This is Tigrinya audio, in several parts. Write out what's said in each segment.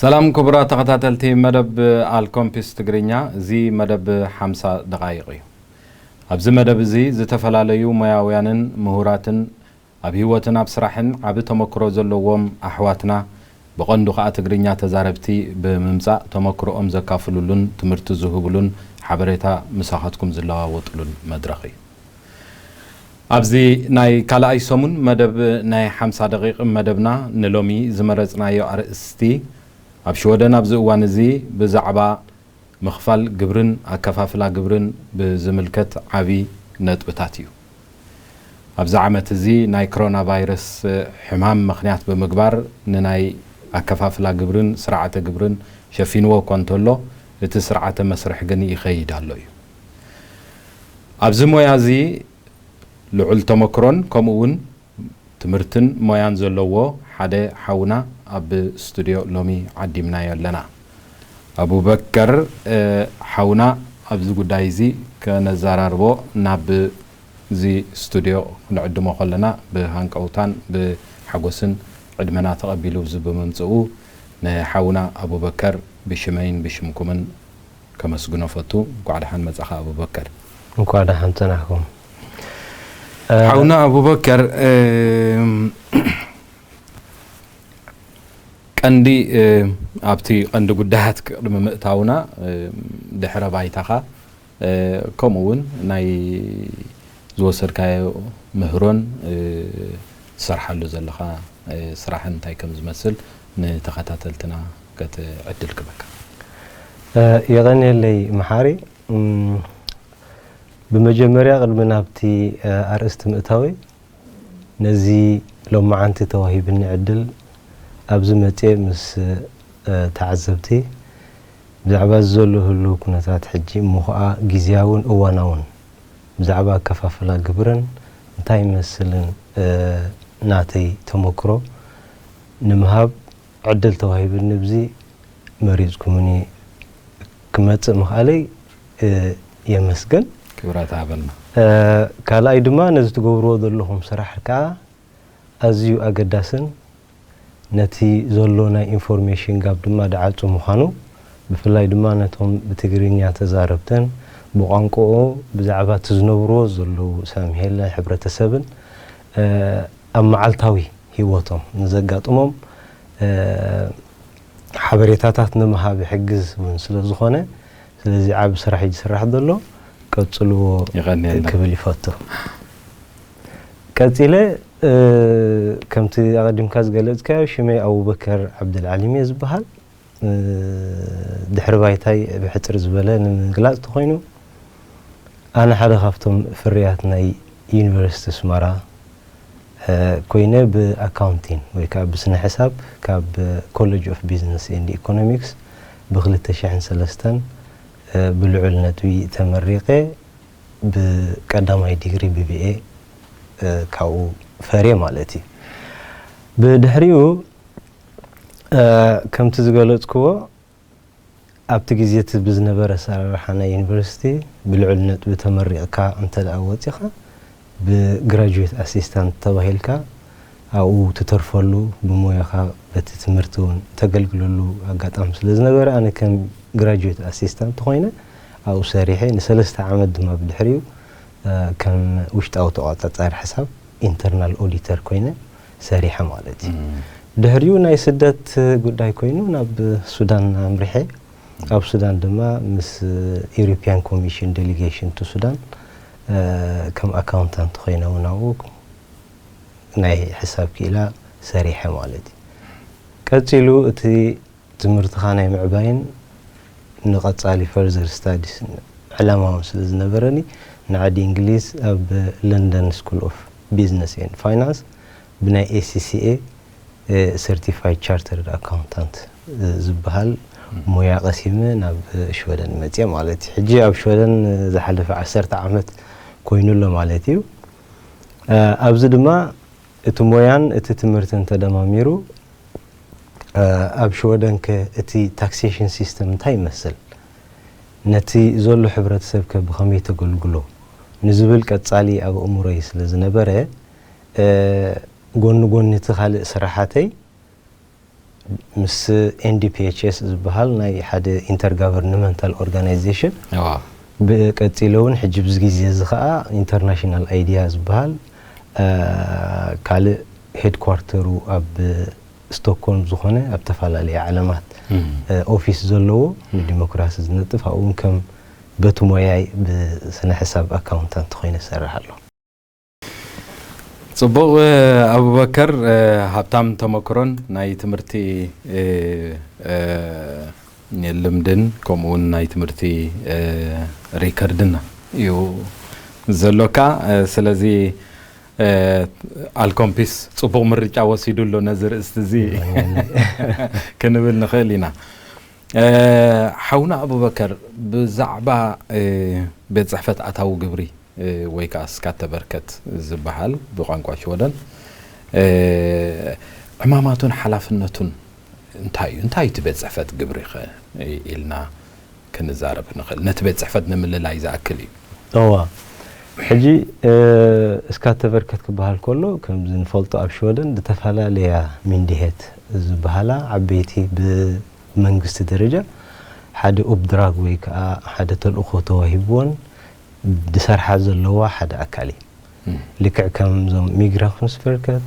ሰላም ክቡራት ተኸታተልቲ መደብ ኣልኮምፒስ ትግርኛ፣ እዚ መደብ ሓምሳ ደቓይቕ እዩ። ኣብዚ መደብ እዚ ዝተፈላለዩ ሞያውያንን ምሁራትን ኣብ ህይወትን ኣብ ስራሕን ዓቢ ተመክሮ ዘለዎም ኣሕዋትና፣ ብቐንዱ ከኣ ትግርኛ ተዛረብቲ ብምምጻእ ተመክሮኦም ዘካፍሉሉን ትምህርቲ ዝህቡሉን ሓበሬታ ምሳኻትኩም ዝለዋወጡሉን መድረኽ እዩ። ኣብዚ ናይ ካልኣይ ሰሙን መደብ ናይ ሓምሳ ደቂቕ መደብና ንሎሚ ዝመረጽናዮ ኣርእስቲ ኣብ ሽወደን ኣብዚ እዋን እዚ ብዛዕባ ምኽፋል ግብርን ኣከፋፍላ ግብርን ብዝምልከት ዓቢ ነጥብታት እዩ። ኣብዚ ዓመት እዚ ናይ ኮሮና ቫይረስ ሕማም ምኽንያት ብምግባር ንናይ ኣከፋፍላ ግብርን ስርዓተ ግብርን ሸፊንዎ እኳ እንተሎ፣ እቲ ስርዓተ መስርሕ ግን ይኸይድ ኣሎ እዩ። ኣብዚ ሞያ እዚ ልዑል ተመክሮን ከምኡ እውን ትምህርትን ሞያን ዘለዎ ሓደ ሓውና ኣብ ስቱድዮ ሎሚ ዓዲምናዮ ኣለና። ኣቡበከር፣ እ፣ ሓውና ኣብዚ ጉዳይ እዚ ከነዘራርቦ ናብ እዚ ስቱድዮ ክንዕድሞ ከለና ብሃንቀውታን ብሓጎስን ዕድመና ተቐቢሉ እዚ ብምምጽኡ ንሓውና ኣቡበከር ብሽመይን ብሽምኩምን ከመስግኖ ፈቱ። እንኳዕ ደሓን መጻኻ ኣቡበከር። እንኳዕ ደሓን ጸናሕኩም። እ፣ ሓውና ኣቡበከር፣ እም፣ ቀንዲ፣ እ፣ ኣብቲ ቀንዲ ጉዳያት ቅድሚ ምእታውና፣ እ፣ ድሕረ ባይታኻ፣ እ፣ ከምኡ እውን ናይ ዝወሰድካዮ ምህሮን፣ እ፣ ትሰርሓሉ ዘለኻ፣ እ፣ ስራሕን እንታይ ከም ዝመስል ንተኸታተልትና ከትዕድል ክበካ። እ፣ የቐንየለይ መሓሪ። እም፣ ብመጀመርያ ቅድሚ ናብቲ፣ እ፣ ኣርእስቲ ምእታወይ፣ ነዚ ሎማዓንቲ ተዋሂብኒ ዕድል ኣብዚ መጽየ ምስ፣ እ፣ ተዓዘብቲ ብዛዕባ እዚ ዘሎ ህሉው ኩነታት ሕጂ እሞ ኸኣ ግዝያውን እዋናውን ብዛዕባ ኣከፋፍላ ግብርን እንታይ ይመስልን፣ እ፣ ናተይ ተመክሮ ንምሃብ ዕድል ተዋሂብኒ፣ ብዚ መሪጽኩምኒ ክመጽእ ምኽኣለይ፣ እ፣ የመስግን። ክብረት ሃበልና። እ፣ ካልኣይ ድማ ነዚ ትገብርዎ ዘለኹም ስራሕ ከኣ ኣዝዩ ኣገዳስን ነቲ ዘሎ ናይ ኢንፎርሜሽን ጋፕ ድማ ድዓጹ ምዃኑ፣ ብፍላይ ድማ ነቶም ብትግርኛ ተዛረብትን ብቋንቋኡ ብዛዕባ እቲ ዝነብርዎ ዘለዉ ሳምሄለ ሕብረተሰብን፣ እ፣ ኣብ መዓልታዊ ህይወቶም ንዘጋጥሞም፣ እ፣ ሓበሬታታት ንምሃብ ይሕግዝ እውን ስለ ዝኾነ፣ ስለዚ ዓቢ ስራሕ እዩ ዝስራሕ ዘሎ፣ ቀጽልዎ የቐንየልና። ክብል ይፈቱ። ቀጺለ፣ እ፣ ከምቲ ኣቐዲምካ ዝገለጽካዮ፣ ሽመይ ኣቡበከር ዓብደልዓሊም እየ ዝበሃል። እ፣ ድሕሪ ባይታይ ብሕጽር ዝበለ ንምግላጽ ተኾይኑ፣ ኣነ ሓደ ካብቶም ፍርያት ናይ ዩኒቨርሲቲ ኣስመራ፣ እ፣ ኮይነ ብኣካውንቲን ወይ ከዓ ብስነ ሕሳብ ካብ ኮሌጅ ኦፍ ቢዝነስ ኤንድ ኢኮኖሚክስ ብክልተ ሽሕን ሰለስተን፣ እ፣ ብልዑል ነጥቢ ተመሪቐ ብቀዳማይ ዲግሪ ብ ቢ ኤ፣ እ፣ ካብኡ ፈርየ ማለት እዩ። ብድሕሪኡ፣ እ፣ ከምቲ ዝገለጽክዎ፣ ኣብቲ ግዜ እቲ ብዝነበረ ኣሰራርሓ ናይ ዩኒቨርሲቲ ብልዑል ነጥቢ ተመሪቕካ እንተ ደኣ ወጺኻ፣ ብግራጁዌት ኣሲስታንት ተባሂልካ ኣብኡ ትተርፈሉ፣ ብሞያኻ በቲ ትምህርቲ እውን ተገልግለሉ ኣጋጣሚ ስለ ዝነበረ፣ ኣነ ከም ግራጁዌት ኣሲስታንት ኮይነ ኣብኡ ሰሪሐ ንሰለስተ ዓመት ድማ ብድሕሪኡ፣ እ፣ ከም ውሽጣዊ ተቆጻጻሪ ሕሳብ ኢንተርናል ኦዲተር ኮይነ ሰሪሐ ማለት እዩ። እም። ድሕሪኡ ናይ ስደት ጉዳይ ኮይኑ ናብ ሱዳን ኣምሪሐ። ኣብ ሱዳን ድማ ምስ ኢሮፕያን ኮሚሽን ዴሊጌሽን ቱ ሱዳን፣ እ፣ ከም ኣካውንታንት ኮይነ እውን ኣብኡ ናይ ሕሳብ ክኢላ ሰሪሐ ማለት እዩ። ቀጺሉ እቲ ትምህርትኻ ናይ ምዕባይን ንቐጻሊ ፈርዘር ስታዲስ ዕላማ እውን ስለ ዝነበረኒ፣ ንዓዲ እንግሊዝ ኣብ ለንደን ስኩል ኦፍ ቢዝነስ ኤንድ ፋይናንስ ብናይ ኤ ሲ ሲ ኤ፣ እ፣ ሰርቲፋይድ ቻርተርድ ኣካውንታንት፣ እ፣ ዝበሃል ሞያ ቀሲመ ናብ፣ እ፣ ሽወደን መጽየ ማለት እዩ። ሕጂ ኣብ ሽወደን፣ እ፣ ዝሓለፈ ዓሰርተ ዓመት ኮይኑ ኣሎ ማለት እዩ። እ፣ ኣብዚ ድማ እቲ ሞያን እቲ ትምህርትን ተደማሚሩ፣ እ፣ ኣብ ሽወደን ከ እቲ ታክሴሽን ሲስተም እንታይ ይመስል? ነቲ ዘሎ ሕብረተሰብ ከ ብኸመይ ተገልግሎ? ንዝብል ቀጻሊ ኣብ ኣእምሮይ ስለ ዝነበረ፣ እ፣ ጎኒ ጎኒ እቲ ካልእ ስራሓተይ ምስ NDPHS ዝበሃል ናይ ሓደ intergovernmental organization፣ ብቀፂሎ እውን ሕጂ ብዚ ግዜ እዚ ከዓ ኢንተርናሽናል ኣይዲያ ዝበሃል ካልእ ሄድኳርተሩ ኣብ ስቶክሆልም ዝኾነ ኣብ ተፈላለየ ዓለማት ኦፊስ ዘለዎ ንዲሞክራሲ ዝነጥፍ፣ ኣብኡ እውን ከም በቲ ሞያይ ብስነ ሕሳብ ኣካውንታንት ኮይነ እሰርሕ ኣለኹ። ፅቡቕ። ኣቡበከር፣ ሃብታም ተመክሮን ናይ ትምህርቲ ልምድን ከምኡ እውን ናይ ትምህርቲ ሪከርድና እዩ ዘሎካ። ስለዚ ኣልኮምፒስ ፅቡቕ ምርጫ ወሲዱ ኣሎ ነዚ ርእስቲ እዚ ክንብል ንኽእል ኢና። ሓውና ኣቡበከር፣ ብዛዕባ ቤት ፅሕፈት ኣታዊ ግብሪ ወይ ከዓ ስካተበርከት ዝበሃል ብቋንቋ ሽወደን ዕማማቱን ሓላፍነቱን እንታይ እዩ? እንታይ እቲ ቤት ፅሕፈት ግብሪ ኸ ኢልና ክንዛረብ ንኽእል? ነቲ ቤት ፅሕፈት ንምልላይ ዝኣክል እዩ። እዋ፣ ሕጂ ስካተበርከት ክበሃል ከሎ፣ ከምዚ ንፈልጦ ኣብ ሽወደን ዝተፈላለያ ሚንዲሄት ዝበሃላ ዓበይቲ ብመንግስቲ ደረጃ ሓደ ኡፕድራግ ወይ ከዓ ሓደ ተልእኾ ተዋሂብዎን ዝሰርሓ ዘለዋ ሓደ ኣካል እዩ። ልክዕ ከምዞም ሚግራሽንስቨርከት፣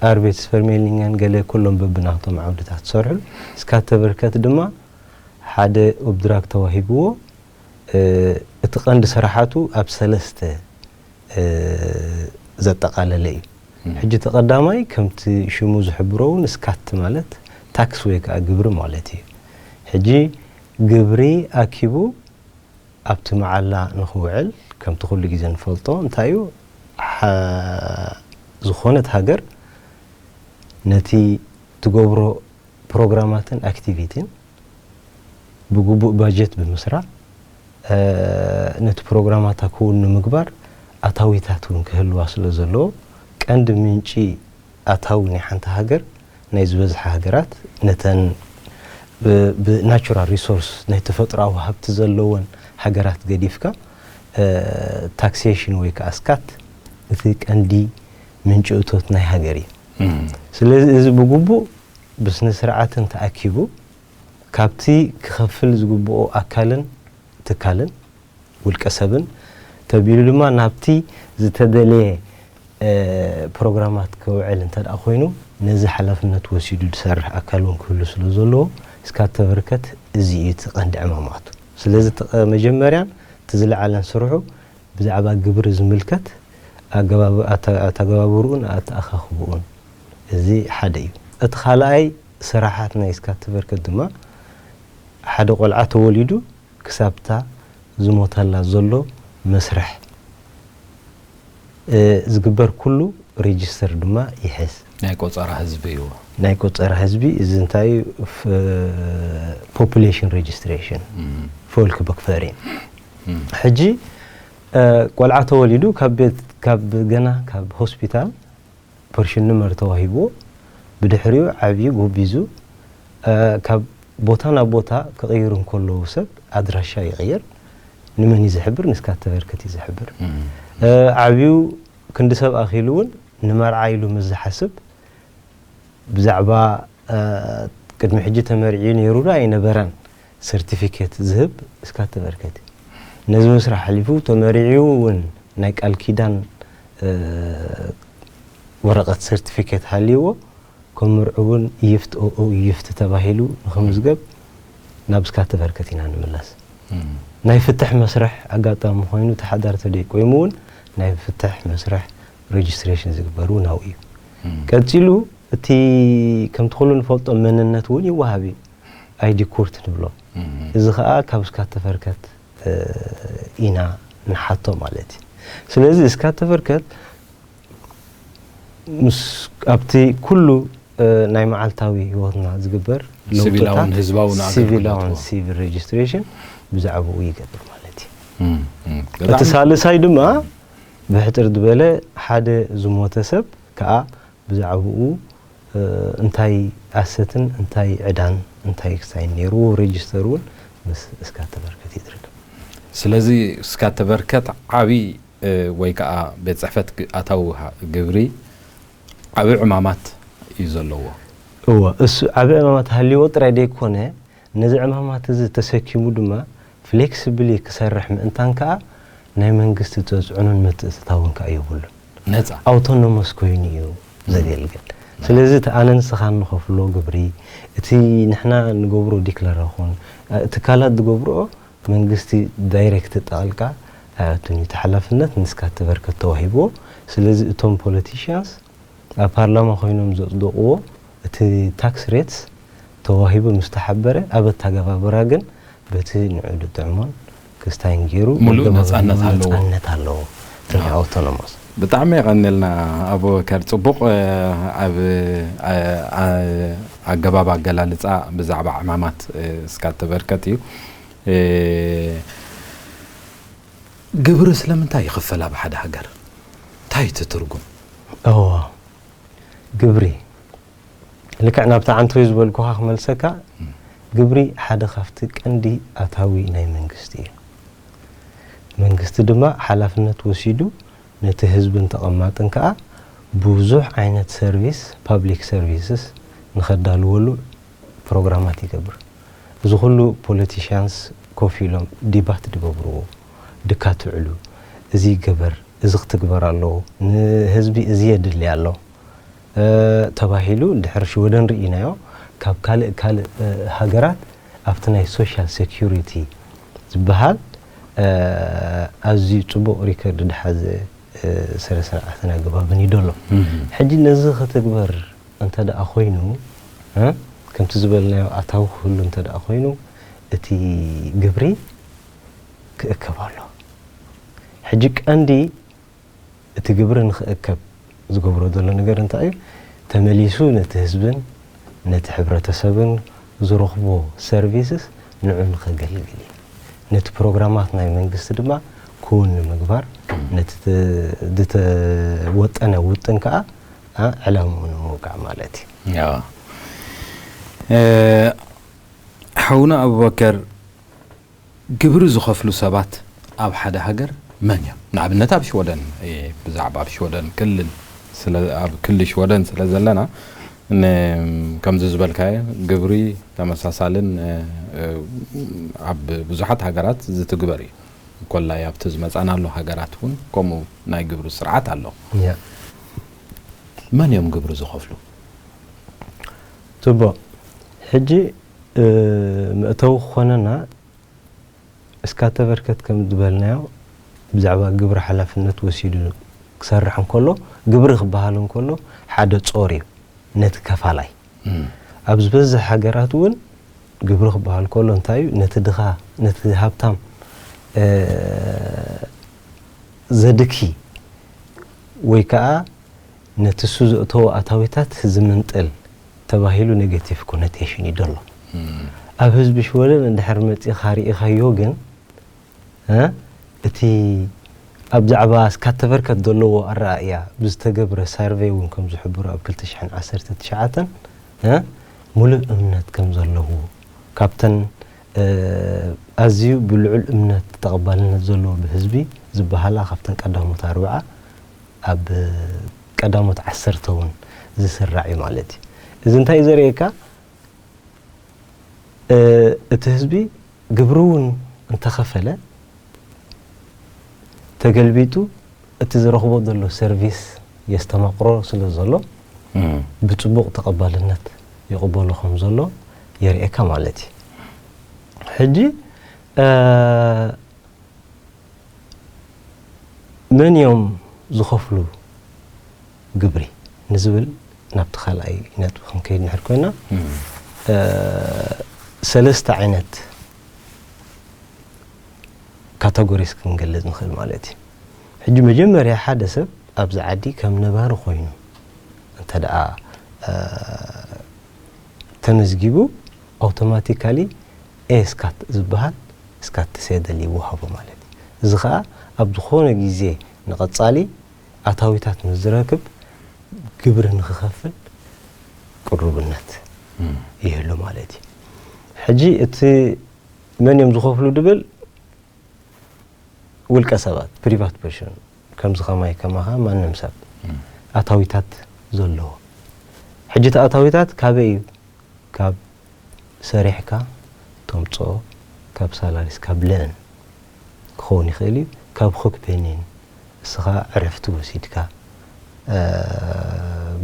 ኣርቤትስፈርሜልኒንገን ገለ ኩሎም በብናቶም ዓውድታት ዝሰርሑ፣ ስካተበርከት ድማ ሓደ ኡፕድራግ ተዋሂብዎ። እቲ ቀንዲ ስራሓቱ ኣብ ሰለስተ ዘጠቓለለ እዩ። ሕጂ እቲ ቀዳማይ ከምቲ ሽሙ ዝሕብሮ እውን ስካት ማለት ታክስ ወይ ከዓ ግብሪ ማለት እዩ። ሕጂ ግብሪ ኣኪቡ ኣብቲ መዓላ ንኽውዕል ከምቲ ኩሉ ግዜ ንፈልጦ እንታይ እዩ፣ ዝኾነት ሃገር ነቲ ትገብሮ ፕሮግራማትን ኣክቲቪቲን ብግቡእ ባጀት ብምስራዕ ነቲ ፕሮግራማታ ክውን ንምግባር ኣታዊታት እውን ክህልዋ ስለ ዘለዎ ቀንዲ ምንጪ ኣታዊ ናይ ሓንቲ ሃገር ናይ ዝበዝሓ ሃገራት ነተን ብናቹራል ሪሶርስ ናይ ተፈጥሮኣዊ ሃብቲ ዘለወን ሃገራት ገዲፍካ ታክሴሽን ወይ ከዓ ስካት እቲ ቀንዲ ምንጪ እቶት ናይ ሃገር እዩ። ስለዚ እዚ ብግቡእ ብስነ ስርዓትን ተኣኪቡ ካብቲ ክኸፍል ዝግብኦ ኣካልን ትካልን ውልቀ ሰብን ተቢሉ ድማ ናብቲ ዝተደለየ ፕሮግራማት ክውዕል እንተ ደኣ ኮይኑ ነዚ ሓላፍነት ወሲዱ ዝሰርሕ ኣካል እውን ክህሉ ስለ ዘለዎ ስካተበርከት እዚ እዩ እቲ ቀንዲ ዕማማቱ። ስለዚ መጀመርያን እቲ ዝለዓለን ስርሑ ብዛዕባ ግብሪ ዝምልከት ኣተገባብርኡን ኣተኣኻኽብኡን እዚ ሓደ እዩ። እቲ ካልኣይ ስራሓት ናይ ስካተበርከት ድማ ሓደ ቆልዓ ተወሊዱ ክሳብታ ዝሞተላ ዘሎ መስርሕ ዝግበር ኩሉ ሬጅስተር ድማ ይሕዝ። ናይ ቆፀራ ህዝቢ እዩ። ናይ ቆፀራ ህዝቢ እዚ እንታይ እዩ? ፖፑሌሽን ሬጅስትሬሽን፣ ፎልክ ቦክፈሪንግ። ሕጂ ቆልዓ ተወሊዱ ካብ ቤት ካብ ገና ካብ ሆስፒታል ፐርሽን ንመር ተዋሂብዎ ብድሕሪኡ ዓብዩ ጎቢዙ ካብ ቦታ ናብ ቦታ ክቕይር እንከለዉ ሰብ ኣድራሻ ይቕይር። ንመን እዩ ዝሕብር? ንስካተበርከት እዩ ዝሕብር። ዓብዩ ክንዲ ሰብ ኣኺሉ እውን ንመርዓ ኢሉ ምስ ዝሓስብ ብዛዕባ ቅድሚ ሕጂ ተመርዒ ነይሩ ዶ ኣይነበረን ሰርቲፊኬት ዝህብ ስካተበርከት እዩ። ነዚ ምስራሕ ሓሊፉ ተመሪዒ እውን ናይ ቃል ኪዳን ወረቐት ሰርቲፊኬት ሃልይዎ ከም መርዑ እውን ይፍት ኦኦ ይፍት ተባሂሉ ንክምዝገብ ናብ ስካተበርከት ኢና ንምለስ። ናይ ፍትሕ መስርሕ ኣጋጣሚ ኮይኑ ተሓዳር ተደይቆይሙ እውን ናይ ፍትሕ መስርሕ ሬጅስትሬሽን ዝግበሩ ናው እዩ። ቀፂሉ እቲ ከምቲ ኩሉ ንፈልጦ መንነት እውን ይወሃብ እዩ። ኣይዲ ኮርት ንብሎ። እዚ ከዓ ካብ ስካተበርከት ኢና ንሓቶ ማለት እዩ። ስለዚ ስካተበርከት ምስ ኣብቲ ኩሉ ናይ መዓልታዊ ህይወትና ዝግበር ሲቪላውን ህዝባውን ኣገልግሎት ሲቪላውን ሲቪል ሬጅስትሬሽን ብዛዕባኡ ይገብር ማለት እዩ። እቲ ሳልሳይ ድማ ብሕፅር ዝበለ ሓደ ዝሞተ ሰብ ከዓ ብዛዕባኡ እንታይ ኣሰትን እንታይ ዕዳን እንታይ ክሳይን ነይርዎ ሬጅስተር እውን ምስ እስካተበርከት ይድረግ። ስለዚ እስካተበርከት ዓብይ ወይ ከዓ ቤት ፅሕፈት ኣታዊ ግብሪ ዓብይ ዕማማት እዩ ዘለዎ። እወ፣ እሱ ዓቢ ዕማማት ሃልይዎ ጥራይ ደይኮነ፣ ነዚ ዕማማት እዚ ተሰኪሙ ድማ ፍሌክስብሊ ክሰርሕ ምእንታን ከኣ ናይ መንግስቲ ተጽዕኖን ምትእትታውን ከኣ የብሉን። ነጻ። ኣውቶኖመስ ኮይኑ እዩ ዘገልግል። ስለዚ እቲ ኣነ ንስኻ እንኸፍሎ ግብሪ፣ እቲ ንሕና ንገብሮ ዲክለራኹን፣ እ፣ ትካላት ዝገብርኦ መንግስቲ ዳይሬክት ጣልቃ ኣያቱን እዩ። እቲ ሓላፍነት ንስካ ትበርከት ተዋሂብዎ። ስለዚ እቶም ፖለቲሽያንስ ኣብ ፓርላማ ኮይኖም ዘጽደቕዎ እቲ ታክስ ሬትስ ተዋሂቡ ምስ ተሓበረ፣ ኣብ ኣተገባብራ ግን በቲ ንዑ ድጥዕሞን ክስታይን ገይሩ ምሉእ ደገባዊ ነጻነት ኣለዎ። ነጻነት ኣለዎ። እቲ ናይ ኣዎ። ኣውቶኖሞስ። ብጣዕሚ የቐንልና ኣቦ በከር። ጽቡቕ፣ እ፣ ኣብ፣ እ፣ እ፣ ኣገባብ ኣገላልጻ ብዛዕባ ዕማማት፣ እ፣ እስካ ተበርከት እዩ። እ፣ ግብሪ ስለምንታይ ይኽፈል ኣብ ሓደ ሃገር? እንታይ እቲ ትርጉም? እዎ፣ ግብሪ። ልክዕ ናብቲ ዓንቶይ ዝበልኩኻ ክመልሰካ፣ እም። ግብሪ ሓደ ካብቲ ቀንዲ ኣታዊ ናይ መንግስቲ እዩ። መንግስቲ ድማ ሓላፍነት ወሲዱ ነቲ ህዝብን ተቐማጥን ከኣ ብዙሕ ዓይነት ሰርቪስ፣ ፓብሊክ ሰርቪስስ ንኸዳልወሉ ፕሮግራማት ይገብር። እዚ ኩሉ ፖለቲሽያንስ ኮፍ ኢሎም ዲባት ድገብርዎ፣ ድካትዕሉ፣ እዚ ይገበር፣ እዚ ክትግበር ኣለዎ፣ ንህዝቢ እዚ የድሊ ኣሎ፣ እ፣ ተባሂሉ እንድሕር ሽወደን ርኢናዮ፣ ካብ ካልእ ካልእ፣ እ፣ ሃገራት ኣብቲ ናይ ሶሻል ሴኩሪቲ ዝበሃል፣ እ፣ ኣዝዩ ጽቡቕ ሪከርድ ድሓዘ፣ እ፣ ስነ ስርዓትን ኣገባብን እዩ ደሎ። እም። ሕጂ ነዚ ክትግበር እንተ ደኣ ኮይኑ፣ እ፣ ከምቲ ዝበልናዮ ኣታዊ ክህሉ እንተ ደኣ ኮይኑ፣ እቲ ግብሪ ክእከብ ኣሎ። ሕጂ ቀንዲ እቲ ግብሪ ንኽእከብ ዝገብሮ ዘሎ ነገር እንታይ እዩ? ተመሊሱ ነቲ ህዝብን ነቲ ሕብረተሰብን ዝረኽቦ ሰርቪስስ ንዑ ንኸገልግል እዩ። ነቲ ፕሮግራማት ናይ መንግስቲ ድማ ክውን ንምግባር፣ ነቲ ተ-፣ ዝተወጠነ ውጥን ከኣ፣ ኣ፣ ዕላምኡ ንምውቃዕ ማለት እዩ። ያው። እ፣ ሓውና ኣቡበከር፣ ግብሪ ዝኸፍሉ ሰባት ኣብ ሓደ ሃገር መን እዮም? ንኣብነት ኣብ ሽወደን፣ እ፣ ብዛዕባ ኣብ ሽወደን ክልል ስለ፣ ኣብ ክሊ ሽወደን ስለ ዘለና፣ ን-፣ ከምዚ ዝበልካዮ ግብሪ ተመሳሳልን፣ እ፣ እ፣ ኣብ ብዙሓት ሃገራት ዝትግበር እዩ። ኮላይ ኣብቲ ዝመጻናሉ ሃገራት እውን ከምኡ ናይ ግብሪ ስርዓት ኣሎ። ያ። መን እዮም ግብሪ ዝኸፍሉ? ጽቡቕ። ሕጂ፣ እ፣ መእተዊ ክኾነና እስካተ በርከት ከም ዝበልናዮ ብዛዕባ ግብሪ ሓላፍነት ወሲዱ ክሰርሕ እንከሎ፣ ግብሪ ክበሃል እንከሎ ሓደ ጾር እዩ ነቲ ከፋላይ። እም። ኣብ ዝበዝሕ ሃገራት እውን ግብሪ ክበሃል ከሎ እንታይ እዩ? ነቲ ድኻ፣ ነቲ ሃብታም፣ እ፣ ዘድኪ ወይ ከኣ ነቲ እሱ ዘእተዎ ኣታዊታት ዝምንጥል ተባሂሉ ኔጌቲቭ ኮኖቴሽን እዩ ደሎ። እም። ኣብ ህዝቢ ሽወደን እንድሕር መጺኻ ርኢኻዮ ግን፣ እ፣ እቲ ኣብ ዛዕባ እስካተ በርከት ዘለዎ ኣረኣእያ ብዝተገብረ ሳርቬይ እውን ከም ዝሕብሮ ኣብ ክልተ ሽሕን ዓሰርተ ትሽዓተን፣ እ፣ ሙሉእ እምነት ከም ዘለዎ ካብተን፣ እ፣ ኣዝዩ ብልዑል እምነት ተቐባልነት ዘለዎ ብህዝቢ ዝበሃላ ካብተን ቀዳሞት ኣርብዓ ኣብ ቀዳሞት ዓሰርተ እውን ዝስራዕ እዩ ማለት እዩ። እዚ እንታይ እዩ ዘርእየካ? እ፣ እቲ ህዝቢ ግብሪ እውን እንተኸፈለ፣ ተገልቢጡ እቲ ዝረኽቦ ዘሎ ሰርቪስ የስተማቕሮ ስለ ዘሎ፣ እም። ብጽቡቕ ተቐባልነት ይቕበሎ ከም ዘሎ የርእየካ ማለት እዩ። ሕጂ፣ እ፣ መን እዮም ዝኸፍሉ ግብሪ ንዝብል ናብቲ ካልኣይ ነጥቢ ክንከይድ እንድሕር ኮይና፣ እም። እ፣ ሰለስተ ዓይነት ካተጎሪስ ክንገልጽ ንኽእል ማለት እዩ። ሕጂ መጀመርያ ሓደ ሰብ ኣብዚ ዓዲ ከም ነባሪ ኮይኑ እንተ ደኣ፣ እ፣ ተመዝጊቡ፣ ኣውቶማቲካሊ ኤ ስካት ዝበሃል ስካት ተሴደል ይወሃቦ ማለት እዩ። እዚ ኸኣ ኣብ ዝኾነ ግዜ ንቐጻሊ ኣታዊታት ንዝረክብ ግብሪ ንኽኸፍል ቅሩብነት እም። ይህሉ ማለት እዩ። ሕጂ እቲ መን እዮም ዝኸፍሉ ድብል ውልቀ ሰባት፣ ፕሪቫት ፐርሶን፣ ከምዚ ኸማይ ከማኻ ማንም ሰብ እም። ኣታዊታት ዘለዎ። ሕጂ እቲ ኣታዊታት ካበይ እዩ? ካብ ሰሪሕካ ተምፅኦ፣ ካብ ሳላሪስ፣ ካብ ለን ክኸውን ይኽእል እዩ፣ ካብ ኹክፔኒን፣ እስኻ ዕረፍቲ ወሲድካ፣ እ፣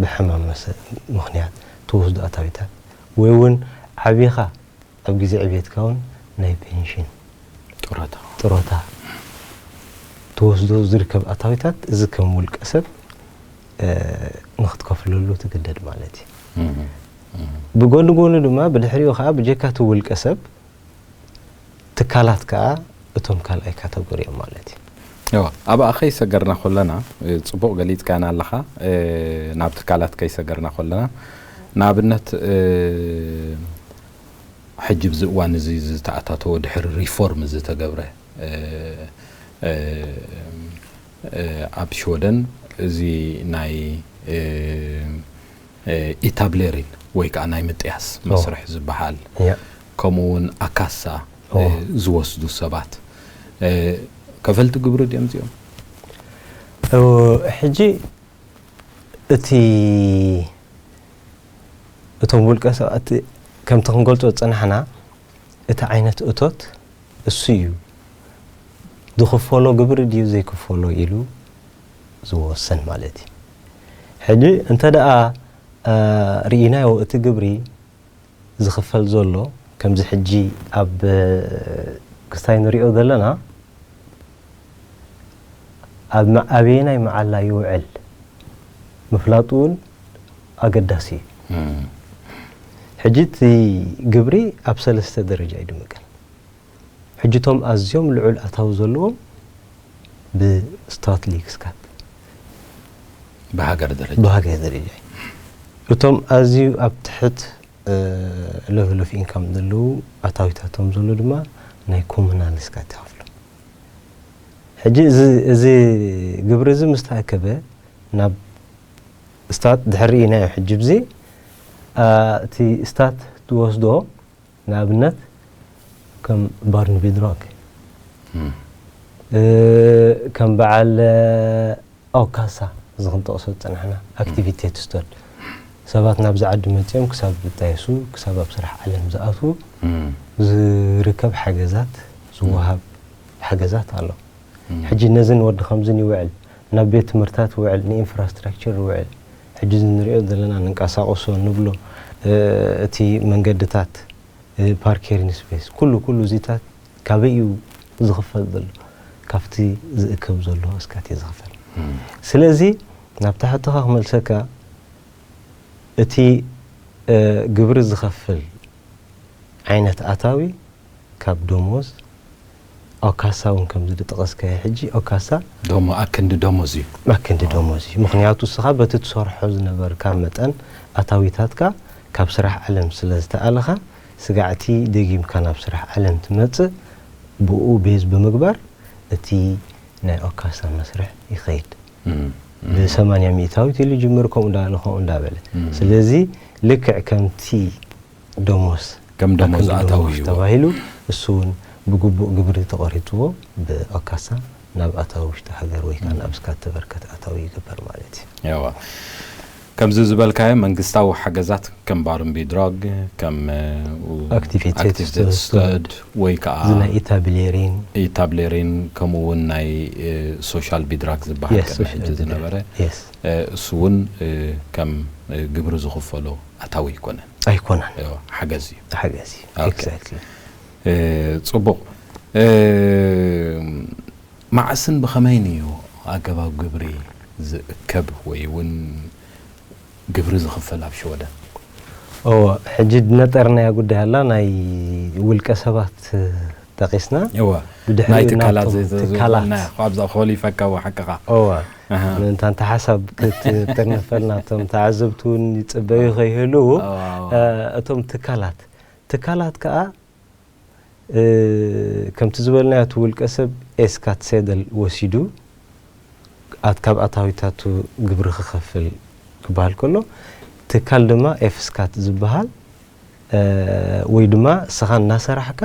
ብሕማም መሰ-፣ ምኽንያት ትወስዶ ኣታዊታት፣ ወይ እውን ዓቢኻ ኣብ ግዜ ዕብየትካ እውን ናይ ፔንሽን፣ ጡረታ። ጥሮታ ትወስዶ ዝርከብ ኣታዊታት፣ እዚ ከም ውልቀ ሰብ፣ እ፣ ንኽትከፍለሉ ትግደድ ማለት እዩ። እም፣ እም። ብጎኒ ጎኒ ድማ ብድሕሪኡ ከዓ ብጀካ እቲ ውልቀ ሰብ ትካላት ከዓ እቶም ካልኣይ ካተጎሪ እዮም ማለት እዩ። እዋ፣ ኣብኣ ከይሰገርና ከለና፣ እ፣ ጽቡቕ ገሊጽካና ኣለኻ። እ፣ ናብ ትካላት ከይሰገርና ከለና፣ ንኣብነት፣ እ፣ ሕጂ ብዚ እዋን እዚ ዝተኣታተወ ድሕሪ ሪፎርም ዝተገብረ፣ እ፣ እ፣ እ፣ ኣብ ሽወደን እዚ ናይ፣ እ፣ እ፣ ኢታብሌሪን ወይ ከዓ ናይ ምጥያስ ኦ። መስርሕ ዝበሃል፣ እያ። ከምኡ እውን ኣካሳ፣ ኦ። እ፣ ዝወስዱ ሰባት፣ እ፣ ከፈልቲ ግብሪ ድዮም እዚኦም? እ፣ ሕጂ እቲ፣ እቶም ውልቀ ሰባት ከምቲ ክንገልጾ ዝጸናሕና፣ እቲ ዓይነት እቶት እሱ እዩ። ዝኽፈሎ ግብሪ ድዩ ዘይክፈሎ ኢሉ ዝወሰን ማለት እዩ። ሕጂ እንተ ደኣ፣ እ፣ ርኢናዮ እቲ ግብሪ ዝኽፈል ዘሎ፣ ከምዚ ሕጂ ኣብ፣ እ፣ ክስታይ ንሪኦ ዘለና፣ ኣብ መ-፣ ኣበየናይ መዓላ ይውዕል ምፍላጡ እውን ኣገዳሲ እዩ። እም። ሕጂ እቲ ግብሪ ኣብ ሰለስተ ደረጃ እዩ ድምቀል። ሕጂ እቶም ኣዝዮም ልዑል ኣታዊ ዘለዎም ብስታትሊክ ስካት ብሃገር ደረጃ። ብሃገር ደረጃ እዩ። እቶም ኣዝዩ ኣብ ትሕት፣ እ፣ ሌቨል ኦፍ ኢንካም ዘለዉ ኣታዊታቶም ዘሎ ድማ ናይ ኮሙናል ስካት ይኸፍሉ። ሕጂ እዚ፣ እዚ ግብሪ እዚ ምስ ተኣከበ ናብ ስታት ድሕሪ ኢናዮ። ሕጂ ብዚ፣ እ፣ እቲ ስታት ዝወስዶ ንኣብነት ከም ባርን ቢድራግ፣ እም። እ፣ ከም በዓል፣ እ፣ ኦካሳ፣ እዚ ክንጠቕሶ ዝጸናሕና ኣክቲቪቴት ስቶድ፣ ሰባት ናብዚ ዓዲ መጺኦም ክሳብ ዝጣየሱ፣ ክሳብ ኣብ ስራሕ ዓለም ዝኣትዉ እም። ዝርከብ ሓገዛት፣ ዝወሃብ ሓገዛት ኣሎ። እም። ሕጂ ነዝን ወዲ ከምዝን ይውዕል፣ ናብ ቤት ትምህርታት ይውዕል፣ ንኢንፍራስትራክቸር ይውዕል። ሕጂ እዚ ንሪኦ ዘለና፣ ንንቀሳቐሶ ንብሎ፣ እ፣ እቲ መንገድታት፣ እ፣ ፓርኬሪን ስፔስ፣ ኩሉ፣ ኩሉ እዚታት ካበይ እዩ ዝኽፈል ዘሎ? ካብቲ ዝእከብ ዘሎ እስካት እዩ ዝኽፈል። እም። ስለዚ ናብ ታሕትኻ ክመልሰካ፣ እቲ፣ እ፣ ግብሪ ዝኸፍል ዓይነት ኣታዊ ካብ ደሞዝ፣ ኦካሳ እውን ከምዚ ዝጠቐስካዮ ሕጂ፣ ኦካሳ ደሞ-፣ ኣክንዲ ደሞዝ እዩ። ኣክንዲ ደሞዝ እዩ። ምኽንያቱ እስኻ በቲ ትሰርሖ ዝነበርካ መጠን ኣታዊታትካ ካብ ስራሕ ዓለም ስለ ዝተኣለኻ፣ ስጋዕቲ ደጊምካ ናብ ስራሕ ዓለም ትመጽእ፣ ብኡ ቤዝ ብምግባር እቲ ናይ ኦካሳ መስርሕ ይኸይድ። እም። ብሰማንያ ሚእታዊት ኢሉ ይጅምር፣ ከምኡ እንዳበለ፣ ከምኡ እንዳበለ። እም። ስለዚ ልክዕ ከምቲ ደሞዝ፣ ከም ደሞዝ ኣክንዲ ኣታዊ ደሞዝ እዩ። ተባሂሉ፣ እሱ እውን ብግቡእ ግብሪ ተቐሪፅዎ ብኦካሳ ናብ ኣታዊ ውሽጢ ሃገር ወይ ከዓ ናብ ስካት ተበርከት ኣታዊ ይግበር ማለት እዩ። ያዋ። ከምዚ ዝበልካዮ መንግስታዊ ሓገዛት ከም ባርን ቢድራግ፣ ከም፣ እ፣ ኣክቲቪቴት ኣክቲቪቴት ስቶድ፣ ስቶድ ወይ ከዓ እዚ ናይ ኢታብሌሪን፣ ኢታብሌሪን፣ ከምኡ እውን ናይ፣ እ፣ ሶሻል ቢድራግ ዝበሃል የስ፣ ቅድሚ ሶሻል ሕጂ ቢድራግ። ዝነበረ፣ የስ። እ፣ እሱ እውን፣ እ፣ ከም፣ እ፣ ግብሪ ዝኽፈሎ ኣታዊ ኣይኮነን። ኣይኮነን። እ፣ ሓገዝ እዩ። ሓገዝ እዩ። ኦኬ። ኤግዛክትሊ። እ፣ ጽቡቕ። እ፣ መዓስን ብኸመይን እዩ ኣገባብ ግብሪ ዝእከብ ወይ እውን ግብሪ ዝኽፈል ኣብ ሽወደን? እዎ፣ ሕጂ ዝነጠርናያ ጉዳይ ኣላ፣ ናይ ውልቀ ሰባት ጠቒስና። እወ። ብድሕሪኡ ናይ ትካላት ናብቶም ዘ-፣ ዘ-፣ ትካላት። ናይ፣ ኣብዛ ኮሊፈካ ወሓቅኻ። እወ። ኣሃ። ምእንታን ተሓሳብ ክትጥርንፈልና፣ እቶም ተዓዘብቲ እውን ይጽበዩ ከይህልዉ፣ እወ፣ እወ። እ፣ እቶም ትካላት፣ ትካላት ከኣ፣ እ፣ ከምቲ ዝበልናዮ፣ እቲ ውልቀ ሰብ ኤስካት ሴደል ወሲዱ፣ ኣት-፣ ካብ ኣታዊታቱ ግብሪ ክኸፍል ክበሃል ከሎ፣ ትካል ድማ ኤፍስካት ዝበሃል፣ እ፣ ወይ ድማ እስኻ እናሰራሕካ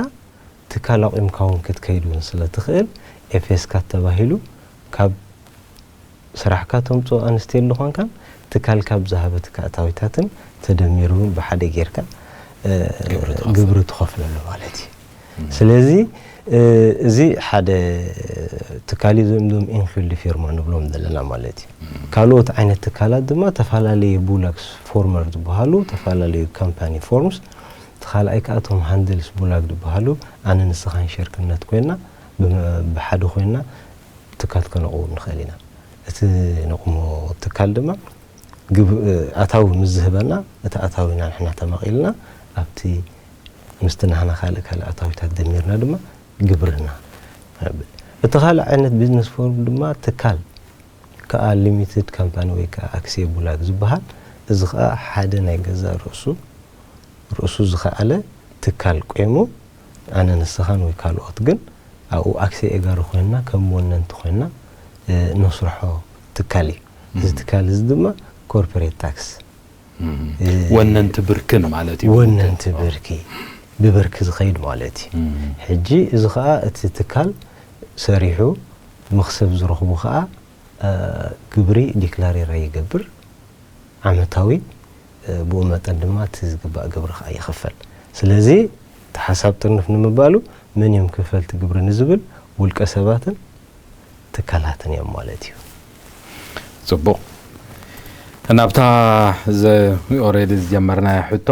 ትካል ኣቑምካ እውን ክትከይድ እውን ስለ ትኽእል፣ ኤፍኤስካት ተባሂሉ፣ ካብ ስራሕካ ተምፅኦ ኣንስቴል ዝኾንካን ትካልካ ብዝሃበትካ ኣታዊታትን ተደሚሩ ብሓደ ጌርካ ግብሪ ትኸፍለሉ ማለት እዩ። ስለዚ እዚ ሓደ ትካል እዩ። እዞም ኢንክሉድ ፊርማ ንብሎም ዘለና ማለት እዩ። ካልኦት ዓይነት ትካላት ድማ ተፈላለዩ ቡላክስ ፎርመር ዝበሃሉ ተፈላለዩ ካምፓኒ ፎርምስ፣ እቲ ካልኣይ ከኣቶም ሃንድልስ ቡላግ ዝበሃሉ ኣነ ንስኻን ሸርክነት ኮይና ብሓደ ኮይና ትካል ከነቕውም ንኽእል ኢና። እቲ ነቕሞ ትካል ድማ ኣታዊ ምስ ዝህበና እቲ ኣታዊና ንሕና ተማቒልና ኣብቲ ምስቲ ናህና ካልእ ካልእ ኣታዊታት ደሚርና ድማ ግብርና። እቲ ካልእ ዓይነት ቢዝነስ ፎርም ድማ ትካል ከኣ ሊሚትድ ካምፓኒ ወይ ከኣ ኣክሲየ ቡላግ ዝበሃል፣ እዚ ከኣ ሓደ ናይ ገዛእ ርእሱ ርእሱ ዝኸኣለ ትካል ቆይሙ ኣነ ንስኻን ወይ ካልኦት ግን ኣብኡ ኣክሲየ ኤጋሪ ኮይንና ከም ወነንቲ ኮይንና ነስርሖ ትካል እዩ። እዚ ትካል እዚ ድማ ኮርፖሬት ታክስ ወነንቲ ብርክን ማለት እዩ። ወነንቲ ብርኪ ብብርኪ ዝኸይድ ማለት እዩ። ሕጂ እዚ ከዓ እቲ ትካል ሰሪሑ መኽሰብ ዝረኽቡ ከዓ ግብሪ ዲክላሬራ ይገብር ዓመታዊ። ብኡ መጠን ድማ እቲ ዝግባእ ግብሪ ከዓ ይኽፈል። ስለዚ እቲ ሓሳብ ጥርንፍ ንምባሉ መን እዮም ከፈልቲ ግብሪ ንዝብል ውልቀ ሰባትን ትካላትን እዮም ማለት እዩ። ፅቡቕ። ናብታ ኦሬዲ ዝጀመርናዮ ሕቶ፣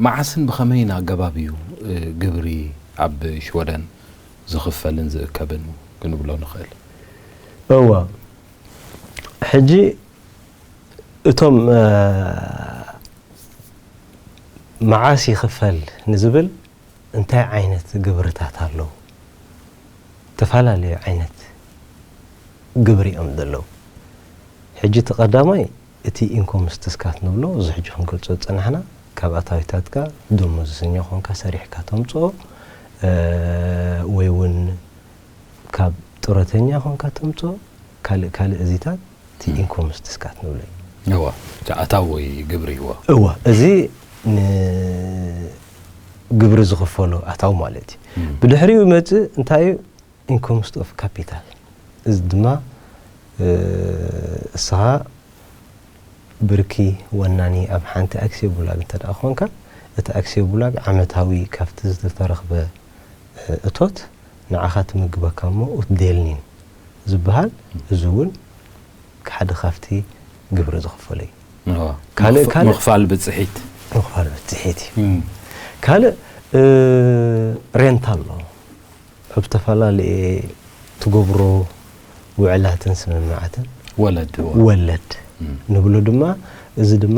መዓስን ብኸመይን ኣገባብ እዩ ግብሪ ኣብ ሽወደን ዝኽፈልን ዝእከብን ክንብሎ ንኽእል? እወ፣ ሕጂ እቶም መዓስ ይኽፈል ንዝብል እንታይ ዓይነት ግብርታት ኣለዉ? ዝተፈላለዩ ዓይነት ግብሪ እዮም ዘለዉ። ሕጂ እቲ ቀዳማይ እቲ ኢንኮም ስትስካት ንብሎ፣ እዚ ሕጂ ክንገልጾ ዝጸናሕና ካብ ኣታዊታትካ ደሞዝተኛ ኮንካ ሰሪሕካ ተምጽኦ ወይ እውን ካብ ጡረተኛ ኮንካ ተምጽኦ ካልእ ካልእ እዚታት እቲ ኢንኮም ስትስካት ንብሎ እዩ። እዋ፣ እቲ ኣታዊ ወይ ግብሪ እዋ። እዋ፣ እዚ ግብሪ ዝኽፈሎ ኣታዊ ማለት እዩ። ብድሕሪኡ ይመጽእ እንታይ እዩ? ኢንኮምስት ኦፍ ካፒታል። እዚ ድማ እስኻ ብርኪ ወናኒ ኣብ ሓንቲ ኣክሲዮ ቡላግ እንተ ደኣ ኾንካ፣ እቲ ኣክሲዮ ቡላግ ዓመታዊ ካብቲ ዝተረኽበ እቶት ንዓኻ ትምግበካ እሞ ኡትዴልኒን ዝበሃል፣ እዚ እውን ሓደ ካብቲ ግብሪ ዝኽፈሎ እዩ። ካልእ፣ ካልእ ምኽፋል ብፅሒት። ምኽፋል ብፅሒት እዩ። ካልእ ሬንት ኣሎ። ኣብ ዝተፈላለየ ትገብሮ ውዕላትን ስምምዓትን ወለድ ወለድ ንብሎ ድማ፣ እዚ ድማ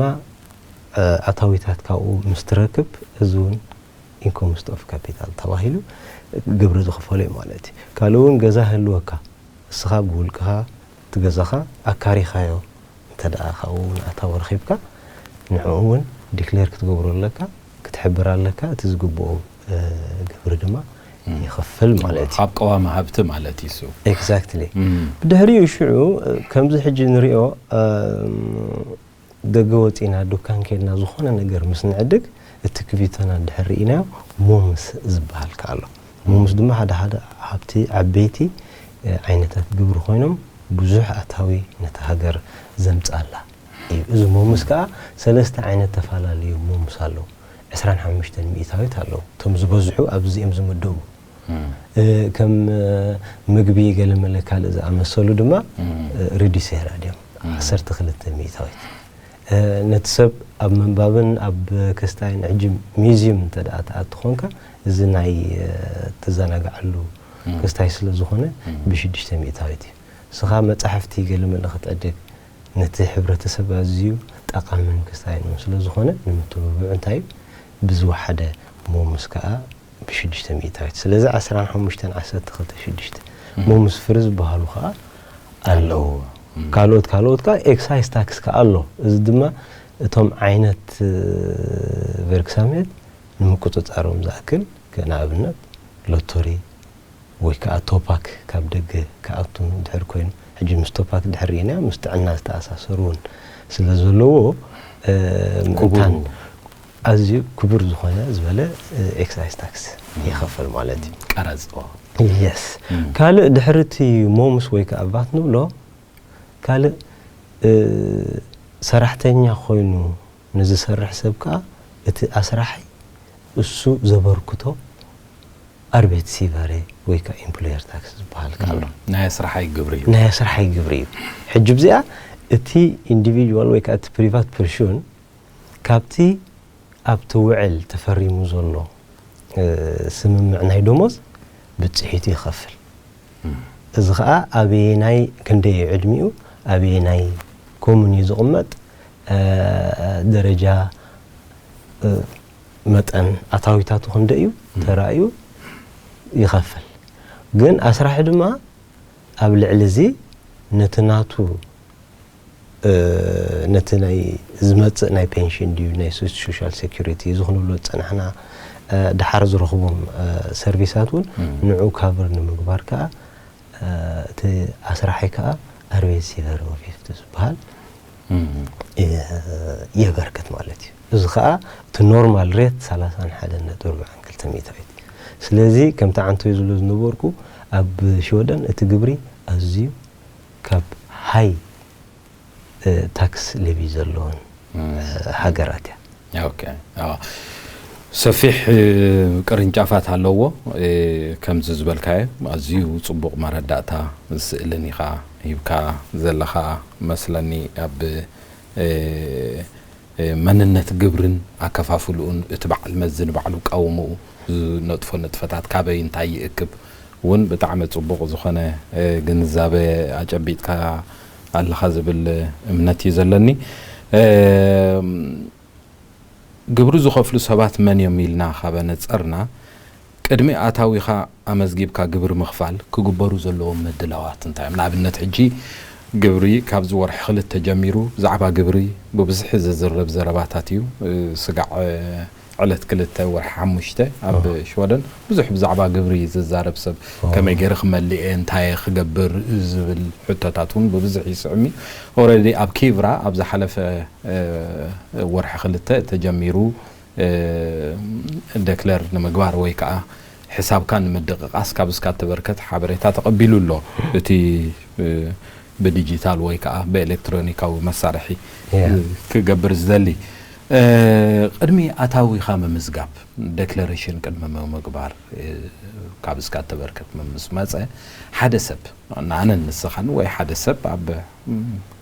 ኣታዊታት ካብኡ ምስ ትረክብ፣ እዚ እውን ኢንኮምስት ኦፍ ካፒታል ተባሂሉ ግብሪ ዝኽፈሎ እዩ ማለት እዩ። ካልእ እውን ገዛ ህልወካ፣ እስኻ ብውልቅኻ እቲ ገዛኻ ኣካሪኻዮ እንተ ደኣ ካብኡ እውን ኣታዊ ረኺብካ፣ ንዕኡ እውን ዲክሌር ክትገብሮ ኣለካ፣ ክትሕብር ኣለካ፣ እቲ ዝግብኦ ግብሪ ድማ ይኸፍል ማለት እዩ። ካብ ቀዋሚ ሃብቲ ማለት እዩ እሱ። ኤግዛክትሊ። ብድሕሪኡ ሽዑ ከምዚ ሕጂ ንሪኦ፣ ደገ ወፂና ዱካን ከይድና ዝኾነ ነገር ምስ ንዕድግ፣ እቲ ክቪቶና እንድሕር ርኢናዮ፣ ሞምስ ዝበሃል ከኣ ኣሎ። ሞምስ ድማ ሓደ ሓደ ሃብቲ ዓበይቲ ዓይነታት ግብሪ ኮይኖም ብዙሕ ኣታዊ ነታ ሃገር ዘምፅኣላ እዩ። እዚ ሞምስ ከኣ ሰለስተ ዓይነት ተፈላለዩ ሞምስ ኣለዉ። ዕስራን ሓሙሽተን ሚእታዊት ኣለዉ። እቶም ዝበዝሑ ኣብዚ እዮም ዝምደቡ። ከም ምግቢ፣ ገለመለ ካልእ ዝኣመሰሉ ድማ ሪዲሴራ ድዮም። ዓሰርተ ክልተ ሚእታዊት። ነቲ ሰብ ኣብ ምንባብን ኣብ ክስታይን፣ ሕጂ ሚዝዩም እንተ ደኣ ትኣቱ ኾንካ፣ እዚ ናይ ትዘናግዓሉ ክስታይ ስለ ዝኾነ ብሽዱሽተ ሚእታዊት እዩ። ንስኻ መጻሕፍቲ ገለመለ ክትዕድግ፣ ነቲ ሕብረተሰብ ኣዝዩ ጠቓምን ክስታይን እውን ስለ ዝኾነ፣ ንምትብብዑ እንታይ ብዝወሓደ ሞምስ ከኣ ብሽዱሽተ ሚእታዊት። ስለዚ ዓሰርተ ሓሙሽተ ዓሰርተ ክልተ ሽዱሽተ ሞምስ ፍሪ ዝበሃሉ ከኣ ኣለዉ። ካልኦት ካልኦት ከኣ ኤክሳይዝ ታክስ ከኣ ኣሎ። እዚ ድማ እቶም ዓይነት ቨርክሳምሄት ንምቁጽጻሮም ዝኣክል፣ ንኣብነት ሎቶሪ ወይ ከኣ ቶፓክ ካብ ደገ ክኣቱ ድሕር ኮይኑ፣ ሕጂ ምስ ቶፓክ ድሕር ርኢናዮ፣ ምስ ጥዕና ዝተኣሳሰሩ እውን ስለ ዘለዎ፣ ክቡር መታን ኣዝዩ ክቡር ዝኾነ ዝበለ ኤክሳይዝ ታክስ ይኸፈል ማለት እዩ። ቀረጽ። የስ። ካልእ ድሕሪ እቲ ሞምስ ወይ ከኣ ቫት ንብሎ፣ ካልእ ሰራሕተኛ ኮይኑ ንዝሰርሕ ሰብ ከኣ እቲ ኣስራሒ እሱ ዘበርክቶ ኣርቤት ሲቨሬ ወይ ከዓ ኢምፕሎየር ታክስ ዝበሃል ከኣ ኣሎ። ናይ ኣስራሓይ ግብሪ እዩ። ናይ ኣስራሓይ ግብሪ እዩ። ሕጂ ብዚኣ እቲ ኢንዲቪድዋል ወይ ከዓ እቲ ፕሪቫት ፐርሱን ካብቲ ኣብቲ ውዕል ተፈሪሙ ዘሎ ስምምዕ ናይ ደሞዝ ብፅሒቱ ይኸፍል። እዚ ከዓ ኣበየናይ ክንደይ ዕድሚኡ ኣበየናይ ኮሙን እዩ ዝቕመጥ ደረጃ መጠን ኣታዊታቱ ክንደይ እዩ ተራእዩ ይኸፍል። ግን ኣስራሒ ድማ ኣብ ልዕሊ እዚ ነቲ ናቱ ነቲ ናይ ዝመፅእ ናይ ፔንሽን ድዩ ናይ ሶሻል ሴኩሪቲ እዚ ክንብሎ ዝፀናሕና ድሓር ዝረኽቦም ሰርቪሳት እውን ንዑ ካቨር ንምግባር ከዓ እቲ ኣስራሒ ከዓ ኣርቤት ሲቨር ኦፊፍቲ ዝበሃል የበርክት ማለት እዩ። እዚ ከዓ እቲ ኖርማል ሬት ሰላሳን ሓደን ነጥቢ ኣርባዓን ክልተ ሚእታዊት። ስለዚ ከምቲ ዓንቶይ ዝብሎ ዝነበርኩ ኣብ ሽወደን እቲ ግብሪ ኣዝዩ ካብ ሃይ ታክስ ሌቪ ዘለወን ሃገራት እያ። ኦኬ፣ ኣዎ። ሰፊሕ ቅርንጫፋት ኣለዎ። ከምዚ ዝበልካዮ ኣዝዩ ጽቡቕ መረዳእታ ስእልን ኢኻ ሂብካ ዘለኻ መስለኒ። ኣብ መንነት ግብርን ኣከፋፍልኡን እቲ በዓል መዚ ንባዕሉ ቀውምኡ ዝነጥፎ ንጥፈታት ካበይ እንታይ ይእክብ እውን ብጣዕሚ ጽቡቕ ዝኾነ ግንዛበ ኣጨቢጥካ ኣለኻ ዝብል እምነት እዩ ዘለኒ። ግብሪ ዝኸፍሉ ሰባት መን እዮም ኢልና ካብ ኣነጸርና፣ ቅድሚ ኣታዊኻ ኣመዝጊብካ ግብሪ ምኽፋል ክግበሩ ዘለዎም ምድላዋት እንታይ እዮም? ንኣብነት ሕጂ ግብሪ ካብዚ ወርሒ ክልተ ጀሚሩ ብዛዕባ ግብሪ ብብዝሒ ዝዝረብ ዘረባታት እዩ። ስጋዕ ዕለት ክልተ ወርሒ ሓሙሽተ ኣብ ሽወደን ብዙሕ ብዛዕባ ግብሪ ዝዛረብ ሰብ ከመይ ገይረ ክመልእ እየ እንታይ ክገብር ዝብል ሕቶታት እውን ብብዝሒ ይስዕም እዩ። ኦረዲ ኣብ ኪቭራ ኣብ ዝሓለፈ ወርሒ ክልተ ተጀሚሩ ደክለር ንምግባር ወይ ከዓ ሕሳብካ ንምድቕቓስ ካብ እስካ ተበርከት ሓበሬታ ተቐቢሉ ኣሎ። እቲ ብዲጂታል ወይ ከዓ ብኤሌክትሮኒካዊ መሳርሒ ክገብር ዝደሊ ቅድሚ ኣታዊኻ ምምዝጋብ ደክለሬሽን ቅድሚ ምምግባር ካብ እስካ ተበርከት ምስ መፀ ሓደ ሰብ ንኣነን ንስኻን ወይ ሓደ ሰብ ኣብ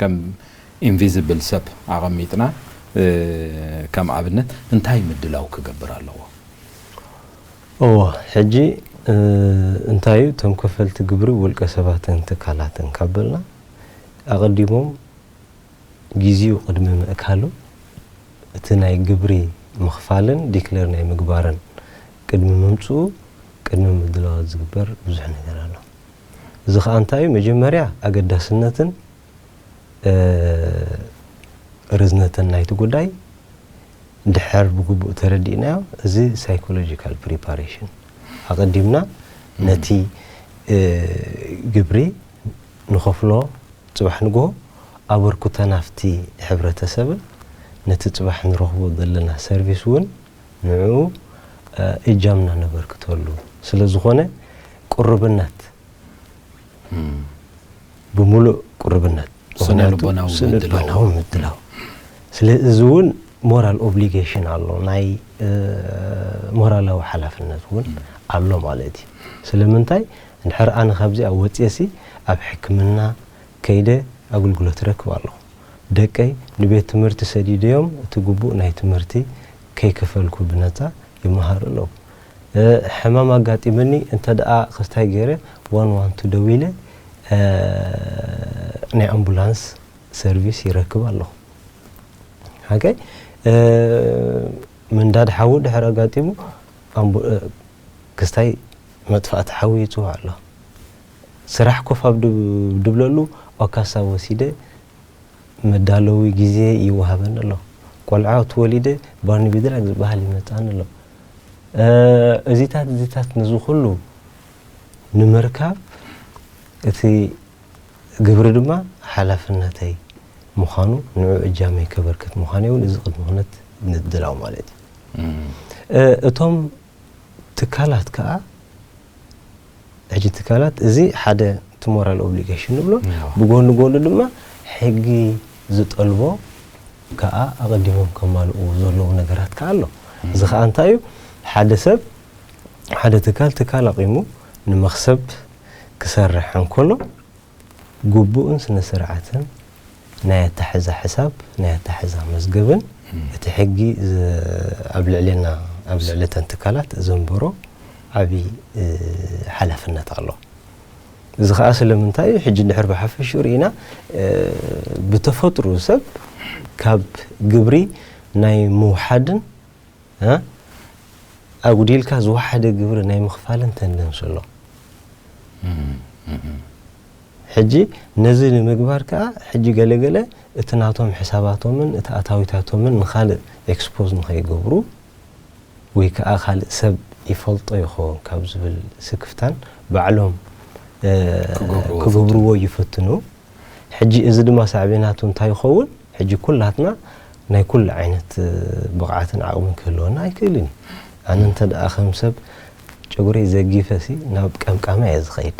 ከም ኢንቪዚብል ሰብ ኣቐሚጥና ከም ኣብነት እንታይ ምድላው ክገብር ኣለዎ? እዎ ሕጂ እንታይ እዩ እቶም ከፈልቲ ግብሪ ውልቀ ሰባትን ትካላትን ካብ በልና ኣቐዲሞም ግዜኡ ቅድሚ ምእካሉ እቲ ናይ ግብሪ ምኽፋልን ዲክለር ናይ ምግባርን ቅድሚ ምምፅኡ ቅድሚ ምድላዋት ዝግበር ብዙሕ ነገር ኣሎ። እዚ ከዓ እንታይ እዩ መጀመርያ ኣገዳስነትን ርዝነትን ናይቲ ጉዳይ ድሕር ብግቡእ ተረዲእናዮ እዚ ሳይኮሎጂካል ፕሪፓሬሽን ኣቐዲምና ነቲ ግብሪ ንኸፍሎ ፅባሕ ንግሆ ኣበርክቶና ኣብቲ ሕብረተሰብን ነቲ ፅባሕ ንረኽቦ ዘለና ሰርቪስ እውን ንዕኡ እጃምና ነበርክተሉ ስለ ዝኾነ ቅሩብነት ብምሉእ ቅሩብነት ስነ ልቦናዊ ምድላው ስለ እዚ እውን ሞራል ኦብሊጌሽን ኣሎ ናይ ሞራላዊ ሓላፍነት እውን ኣሎ ማለት እዩ። ስለምንታይ እንድሕር ኣነ ካብዚኣ ወፅየ ሲ ኣብ ሕክምና ከይደ ኣገልግሎት ረክብ ኣለኹ። ደቀይ ንቤት ትምህርቲ ሰዲደዮም እቲ ግቡእ ናይ ትምህርቲ ከይከፈልኩ ብነፃ ይመሃሩ ኣለዉ። ሕማም ኣጋጢመኒ እንተ ደኣ ክስታይ ገይረ ዋን ዋን ቱ ደዊለ ናይ ኣምቡላንስ ሰርቪስ ይረክብ ኣለኹ። ሓቀይ ምንዳድ ሓዊ ድሕር ኣጋጢሙ ክስታይ መጥፋእቲ ሓዊ ይፅዋዕ ኣሎ። ስራሕ ኮፍ ኣብ ድብለሉ ኦካሳ ወሲደ መዳለዊ ግዜ ይወሃበኒ ኣሎ። ቆልዓ ትወሊደ ባርኒ ቢድራግ ዝበሃል ይመፃኒ ኣሎ። እዚታት እዚታት ነዚ ኩሉ ንምርካብ እቲ ግብሪ ድማ ሓላፍነተይ ምዃኑ ንዑ እጃመይ ከበርክት ምዃኑ እውን እዚ ቅድሚ ኩነት ንድላው ማለት እዩ። እቶም ትካላት ከዓ ሕጂ ትካላት እዚ ሓደ እቲ ሞራል ኦብሊጌሽን ንብሎ ብጎኒ ጎኒ ድማ ሕጊ ዝጠልቦ ከኣ ኣቐዲሞም ከማልኡ ዘለዉ ነገራት ከኣ ኣሎ። እዚ ከኣ እንታይ እዩ? ሓደ ሰብ፣ ሓደ ትካል፣ ትካል ኣቒሙ ንመኽሰብ ክሰርሕ እንከሎ፣ ግቡእን ስነ ስርዓትን ናይ ኣታሕዛ ሕሳብ፣ ናይ ኣታሕዛ መዝገብን እቲ ሕጊ ዝ-፣ ኣብ ልዕሌና፣ ኣብ ልዕሊ እተን ትካላት ዘንበሮ ዓቢ፣ እ፣ ሓላፍነት ኣሎ። እዚ ኸኣ ስለምንታይ እዩ? ሕጂ እንድሕር ብሓፈሽኡ ርኢና፣ እ፣ ብተፈጥሮ ሰብ ካብ ግብሪ ናይ ምውሓድን፣ እ፣ ኣጉዲልካ ዝወሓደ ግብሪ ናይ ምኽፋልን ተንደንሲ ኣሎ። ሕጂ ነዚ ንምግባር ከኣ፣ ሕጂ ገለገለ እቲ ናቶም ሕሳባቶምን እቲ ኣታዊታቶምን ንኻልእ ኤክስፖዝ ንኸይገብሩ፣ ወይ ከኣ ካልእ ሰብ ይፈልጦ ይኸውን ካብ ዝብል ስክፍታን ባዕሎም፣ እ፣ ክገብርዎ ክገብርዎ ይፈትኑ። ሕጂ እዚ ድማ ሳዕቤናቱ እንታይ ይኸውን? ሕጂ ኩላትና ናይ ኩሉ ዓይነት፣ እ፣ ብቕዓትን ዓቕምን ክህልወና ኣይክእልን እዩ። ኣነ እንተ ደኣ ከም ሰብ ጨጉረይ ዘጊፈ ሲ ናብ ቀምቃማ እየ ዝኸይድ።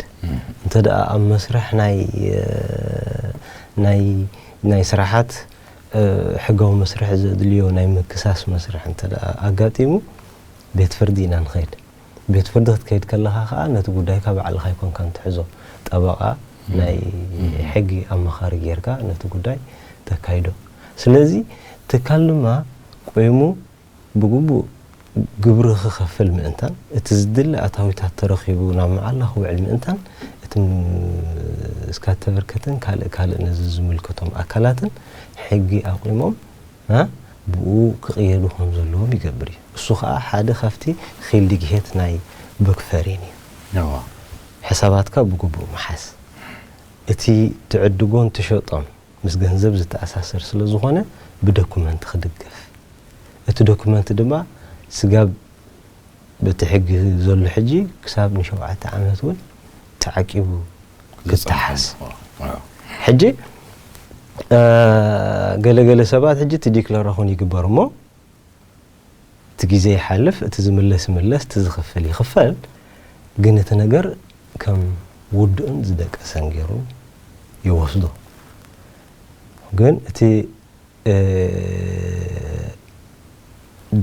እንተ ደኣ ኣብ መስርሕ ናይ፣ እ፣ ናይ፣ ናይ ስራሓት፣ እ፣ ሕጋዊ መስርሕ ዘድልዮ ናይ ምክሳስ መስርሕ እንተ ደኣ ኣጋጢሙ፣ ቤት ፍርዲ ኢና ንኸይድ። ቤት ፍርዲ ክትከይድ ከለኻ ኸኣ ነቲ ጉዳይካ ባዕልኻ ኣይኮንካን ትሕዞ። ጠበቓ፣ ናይ ሕጊ ኣማኻሪ ጌርካ ነቲ ጉዳይ ተካይዶ። ስለዚ ትካል ድማ ቆይሙ ብግቡእ ግብሪ ክኸፍል ምእንታን፣ እቲ ዝድለ ኣታዊታት ተረኺቡ ናብ መዓላ ክውዕል ምእንታን፣ እቲ ም-፣ እስካተበርከትን ካልእ ካልእ ነዚ ዝምልከቶም ኣካላትን ሕጊ ኣቑሞም፣ እ፣ ብኡ ክቕየዱ ከም ዘለዎም ይገብር እዩ። እሱ ኸኣ ሓደ ካብቲ ኺልዲግሄት ናይ ቡክፈሪን እዩ። እዋ። ሕሳባትካ ብግቡእ ምሓዝ። እቲ ትዕድጎን ትሸጦን ምስ ገንዘብ ዝተኣሳሰር ስለ ዝኾነ ብዶኩመንት ክድገፍ። እቲ ዶኩመንት ድማ ስጋብ በቲ ሕጊ ዘሎ ሕጂ ክሳብ ንሸውዓተ ዓመት እውን ተዓቂቡ ክተሓዝ። ዝጸንሐ። ሕጂ፣ እ፣ ገለገለ ሰባት ሕጂ እቲ ዲክለራኹን ይግበር እሞ እቲ ግዜ ይሓልፍ፣ እቲ ዝምለስ ይምለስ፣ እቲ ዝኽፈል ይኽፈል፣ ግን እቲ ነገር ከም ውዱእን ዝደቀሰን ገይሩ ይወስዶ። ግን እቲ፣ እ፣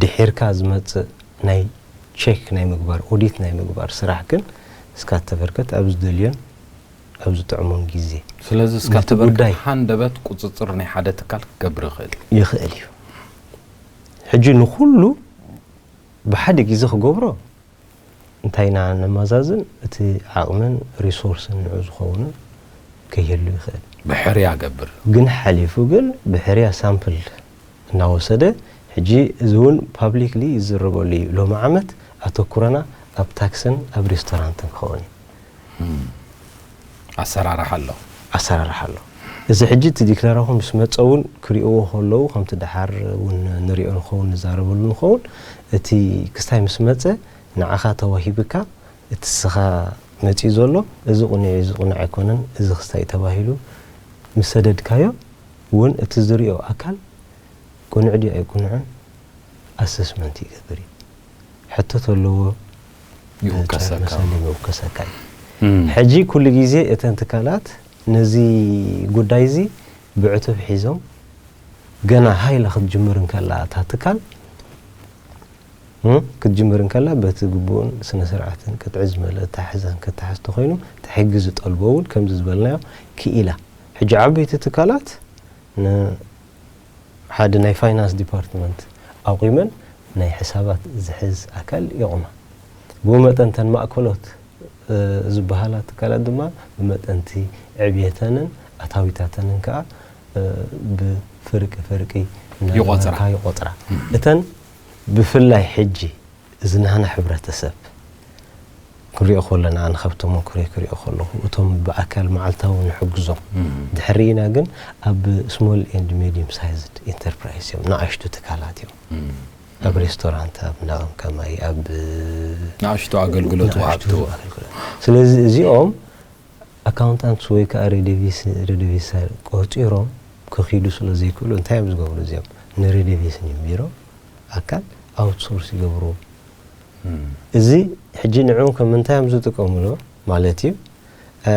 ድሒርካ ዝመጽእ ናይ ቸክ ናይ ምግባር፣ ኦዲት ናይ ምግባር ስራሕ ግን እስካ ተበርከት ኣብ ዝደልዮን ኣብ ዝጥዕሞን ግዜ ስለዚ እስካ ነቲ ተበርከት ጉዳይ ሃንደበት ቁጽጽር ናይ ሓደ ትካል ክገብር ይኽእል እዩ። ይኽእል እዩ። ሕጂ ንኹሉ ብሓደ ግዜ ክገብሮ እንታይ ኢና ነመዛዝን፣ እቲ ዓቕምን ሪሶርስን ንዑ ዝኸውን ከይህሉ ይኽእል። ብሕርያ ገብር። ግን ሓሊፉ ግን ብሕርያ ሳምፕል እናወሰደ፣ ሕጂ እዚ እውን ፓብሊክሊ ይዝረበሉ እዩ። ሎሚ ዓመት ኣተኩሮና ኣብ ታክስን ኣብ ሬስቶራንትን ክኸውን እዩ። እም። ኣሰራርሓ ኣሎ። ኣሰራርሓ ኣሎ። እዚ ሕጂ እቲ ዲክለራኹም ምስ መጸ እውን ክሪእዎ ከለዉ፣ ከምቲ ደሓር እውን ንሪኦ ንኸውን፣ ንዛረበሉ ንኸውን፣ እቲ ክስታይ ምስ መጸ ንዓኻ ተዋሂብካ፣ እቲ ስኻ መጺኡ ዘሎ፣ እዚ ቁኑዕ እዩ፣ እዚ ቁኑዕ ኣይኮነን፣ እዚ ክስታይ ተባሂሉ ምስ ሰደድካዮ እውን፣ እቲ ዝሪኦ ኣካል ቁኑዕ ድዩ ኣይቁኑዕን ኣሰስመንት ይገብር እዩ። ሕቶ ተለዎ ይውከሰካ። መሰሊ ይውከሰካ እዩ። እም። ሕጂ ኩሉ ግዜ እተን ትካላት ነዚ ጉዳይ እዚ ብዕቱብ ሒዞም፣ ገና ሃይላ ክትጅምር እንከላ እታ ትካል፣ እም፣ ክትጅምር እንከላ በቲ ግቡእን ስነ ስርዓትን ቅጥዒ ዝመልኦ ኣተሓሕዛን ክተሓዝ ተኾይኑ፣ እቲ ሕጊ ዝጠልቦ እውን ከምዚ ዝበልናዮ ክኢላ። ሕጂ ዓበይቲ ትካላት ን-፣ ሓደ ናይ ፋይናንስ ዲፓርትመንት ኣቑመን ናይ ሕሳባት ዝሕዝ ኣካል የቑማ። ብኡ መጠን እተን ማእከሎት፣ እ፣ ዝበሃላ ትካላት ድማ ብመጠን እቲ ዕብየተንን ኣታዊታተንን ከኣ፣ እ፣ ብፍርቂ ፍርቂ ይቖጽራ። እናገበርካ ይቖጽራ። እም። እተን ብፍላይ ሕጂ እዚ ናህና ሕብረተሰብ ክንሪኦ ከለና፣ ኣነ ካብ ተመኩሮይ ክሪኦ ከለኹ፣ እቶም ብኣካል መዓልታዊ ንሕግዞም፣ እም። ድሕሪና ግን ኣብ ስሞል ኤንድ ሜድዩም ሳይዝድ ኢንተርፕራይዝ እዮም፣ ንኣሽቱ ትካላት እዮም። እም። ኣብ ሬስቶራንት፣ ኣብ እንዳቐምቀማይ፣ ኣብ ንኣሽቱ ኣገልግሎት ንኣሽቱ ወሃብቲ። ኣገልግሎት። ስለዚ እዚኦም ኣካውንታንትስ ወይ ከዓ ሬዲቪስ-፣ ሬዲቪሰር ቆጺሮም ክኺዱ ስለ ዘይክእሉ፣ እንታይ እዮም ዝገብሩ እዚኦም? ንሬዲቪስን ቢሮ ኣካል ኣውትሶርስ ይገብሩ። እም። እዚ ሕጂ ንዕኡ ከም እንታይ እዮም ዝጥቀምሉ ማለት እዩ? እ፣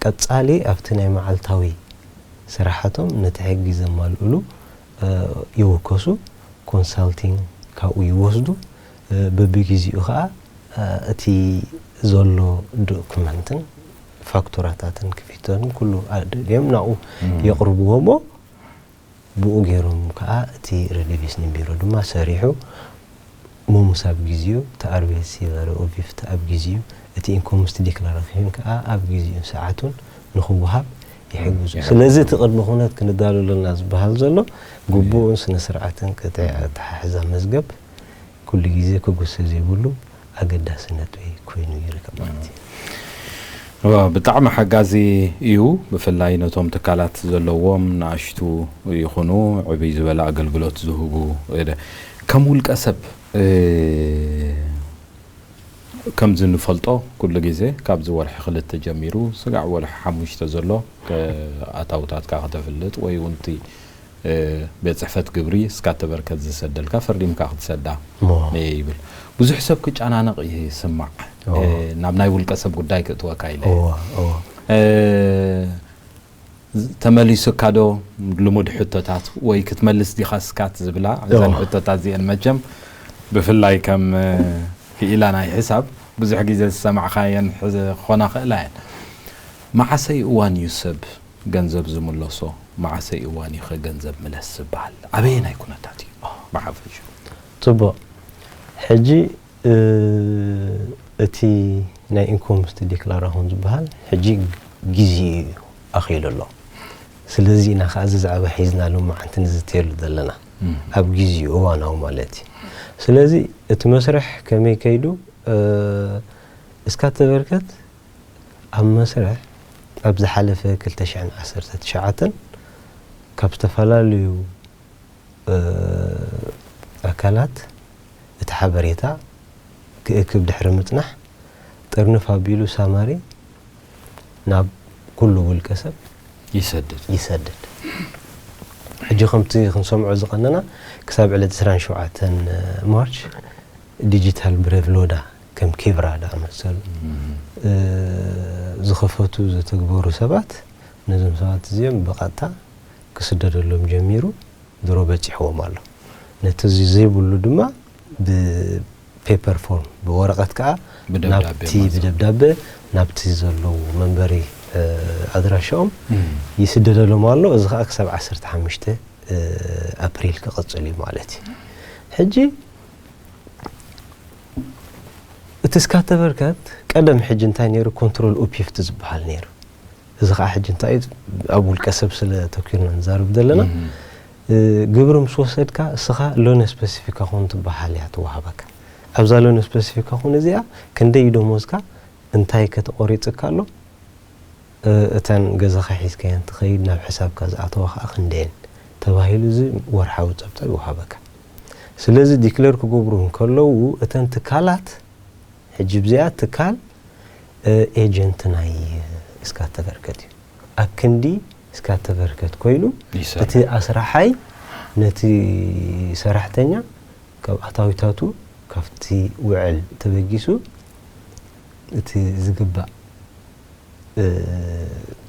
ቀጻሊ ኣብቲ ናይ መዓልታዊ ስራሓቶም ነቲ ሕጊ ዘማልእሉ ይውከሱ፣ ኮንሳልቲንግ ካብኡ ይወስዱ። በብግዜኡ ከዓ እቲ ዘሎ ዶክመንትን ፋክቱራታትን ክፊተትን ኩሉ ኣድልዮም ናብኡ የቕርብዎ እሞ ብኡ ገይሮም ከዓ እቲ ሬድዮ ቪስኒን ቢሮ ድማ ሰሪሑ ሞሙስ ኣብ ግዜኡ እቲ ኣርቤት ሲቨረ ኦቪፍት ኣብ ግዜኡ እቲ ኢንኮምስት ዲክላራሽን ከዓ ኣብ ግዜኡን ሰዓቱን ንክወሃብ ይሕግዙ። ስለዚ እቲ ቅድመ ኩነት ክንዳሎ ኣለና ዝበሃል ዘሎ ግቡእን ስነ ስርዓትን ቅጥዒ ኣተሓሕዛ መዝገብ ኩሉ ግዜ ክጉሰ ዘይብሉ ኣገዳሲ ነጥቢ ኮይኑ ይርከብ ማለት እዩ። ብጣዕሚ ሓጋዚ እዩ። ብፍላይ ነቶም ትካላት ዘለዎም ንኣሽቱ ይኹኑ ዕብይ ዝበለ ኣገልግሎት ዝህቡ ከም ውልቀ ሰብ ከምዚ ንፈልጦ ኩሉ ግዜ ካብዚ ወርሒ ክልተ ጀሚሩ ስጋዕ ወርሒ ሓሙሽተ ዘሎ ኣታውታትካ ከተፍልጥ ወይ እውን እቲ ቤት ፅሕፈት ግብሪ እስካተበርከት ዝሰደልካ ፈሪምካ ክትሰዳ ይብል። ብዙሕ ሰብ ክጨናነቕ ይስማዕ። ናብ ናይ ውልቀ ሰብ ጉዳይ ክእትወካ ኢለ ተመሊሱካ ዶ ልሙድ ሕቶታት ወይ ክትመልስ ዲኻ ስካት ዝብላ እዘን ሕቶታት እዚአን መቸም ብፍላይ ከም ክኢላ ናይ ሕሳብ ብዙሕ ግዜ ዝሰማዕካየን ክኾና ክእላ እየን። መዓሰይ እዋን እዩ ሰብ ገንዘብ ዝምለሶ? መዓሰይ እዋን እዩ ከ ገንዘብ ምለስ ዝበሃል? ኣበየናይ ኩነታት እዩ ብሓፈሽኡ? ፅቡቕ። ሕጂ እቲ ናይ ኢንኮምስት ዲክላራሽን ዝበሃል ሕጂ ግዜኡ እዩ ኣኺሉ ኣሎ። ስለዚ ኢና ከዓ እዚ ዛዕባ ሒዝና ሎማዓንቲ ንዝተየሉ ዘለና ኣብ ግዜኡ እዋናዊ ማለት እዩ። ስለዚ እቲ መስርሕ ከመይ ከይዱ እስካተበርከት ኣብ መስርሕ ኣብ ዝሓለፈ ክልተ ሽሕን ዓሰርተ ትሽዓተን ካብ ዝተፈላለዩ ኣካላት እቲ ሓበሬታ ክእክብ ድሕሪ ምጽናሕ ጥርንፍ ኣቢሉ ሳማሪ ናብ ኩሉ ውልቀ ሰብ ይሰድድ። ይሰድድ። ሕጂ ከምቲ ክንሰምዖ ዝቐነና ክሳብ ዕለት ዕስራን ሸውዓተን ማርች ዲጂታል ብሬቭ ሎዳ ከም ኪቭራ ዝኣመሰሉ ዝኸፈቱ ዘተግበሩ ሰባት ነዞም ሰባት እዚኦም ብቐጥታ ክስደደሎም ጀሚሩ ድሮ በፂሕዎም ኣሎ። ነቲ እዚ ዘይብሉ ድማ ብፔፐር ፎርም ብወረቐት ከዓ ናብቲ ብደብዳበ ናብቲ ዘለዉ መንበሪ ኣድራሻኦም ይስደደሎም ኣሎ። እዚ ከዓ ክሳብ ዓሰርተ ሓሙሽተ ኣፕሪል ክቕፅል እዩ ማለት እዩ። ሕጂ እቲ እስካተበርከት ቀደም ሕጂ እንታይ ነይሩ? ኮንትሮል ኦፒፍት ዝበሃል ነይሩ። እዚ ከዓ ሕጂ እንታይ እዩ? ኣብ ውልቀ ሰብ ስለ ተኪርና ንዛርብ ዘለና ግብሪ ምስ ወሰድካ እስኻ ሎን ስፐሲፊካ ኮን ትበሃል እያ ትወሃበካ። ኣብዛ ሎን ስፐሲፊካ ኮን እዚኣ ክንደይ ደሞዝካ እንታይ ከተቆሪፅካ ኣሎ እተን ገዛኻ ሒዝካየን ትኸይድ ናብ ሕሳብካ ዝኣተዋ ከዓ ክንደየን ተባሂሉ እዚ ወርሓዊ ፀብፀብ ይወሃበካ። ስለዚ ዲክለር ክገብሩ እንከለዉ እተን ትካላት ሕጂ ብዚኣ ትካል ኤጀንት ናይ እስካተበርከት እዩ። ኣብ ክንዲ እስካተበርከት ኮይኑ እቲ ኣስራሓይ ነቲ ሰራሕተኛ ካብ ኣታዊታቱ ካብቲ ውዕል ተበጊሱ እቲ ዝግባእ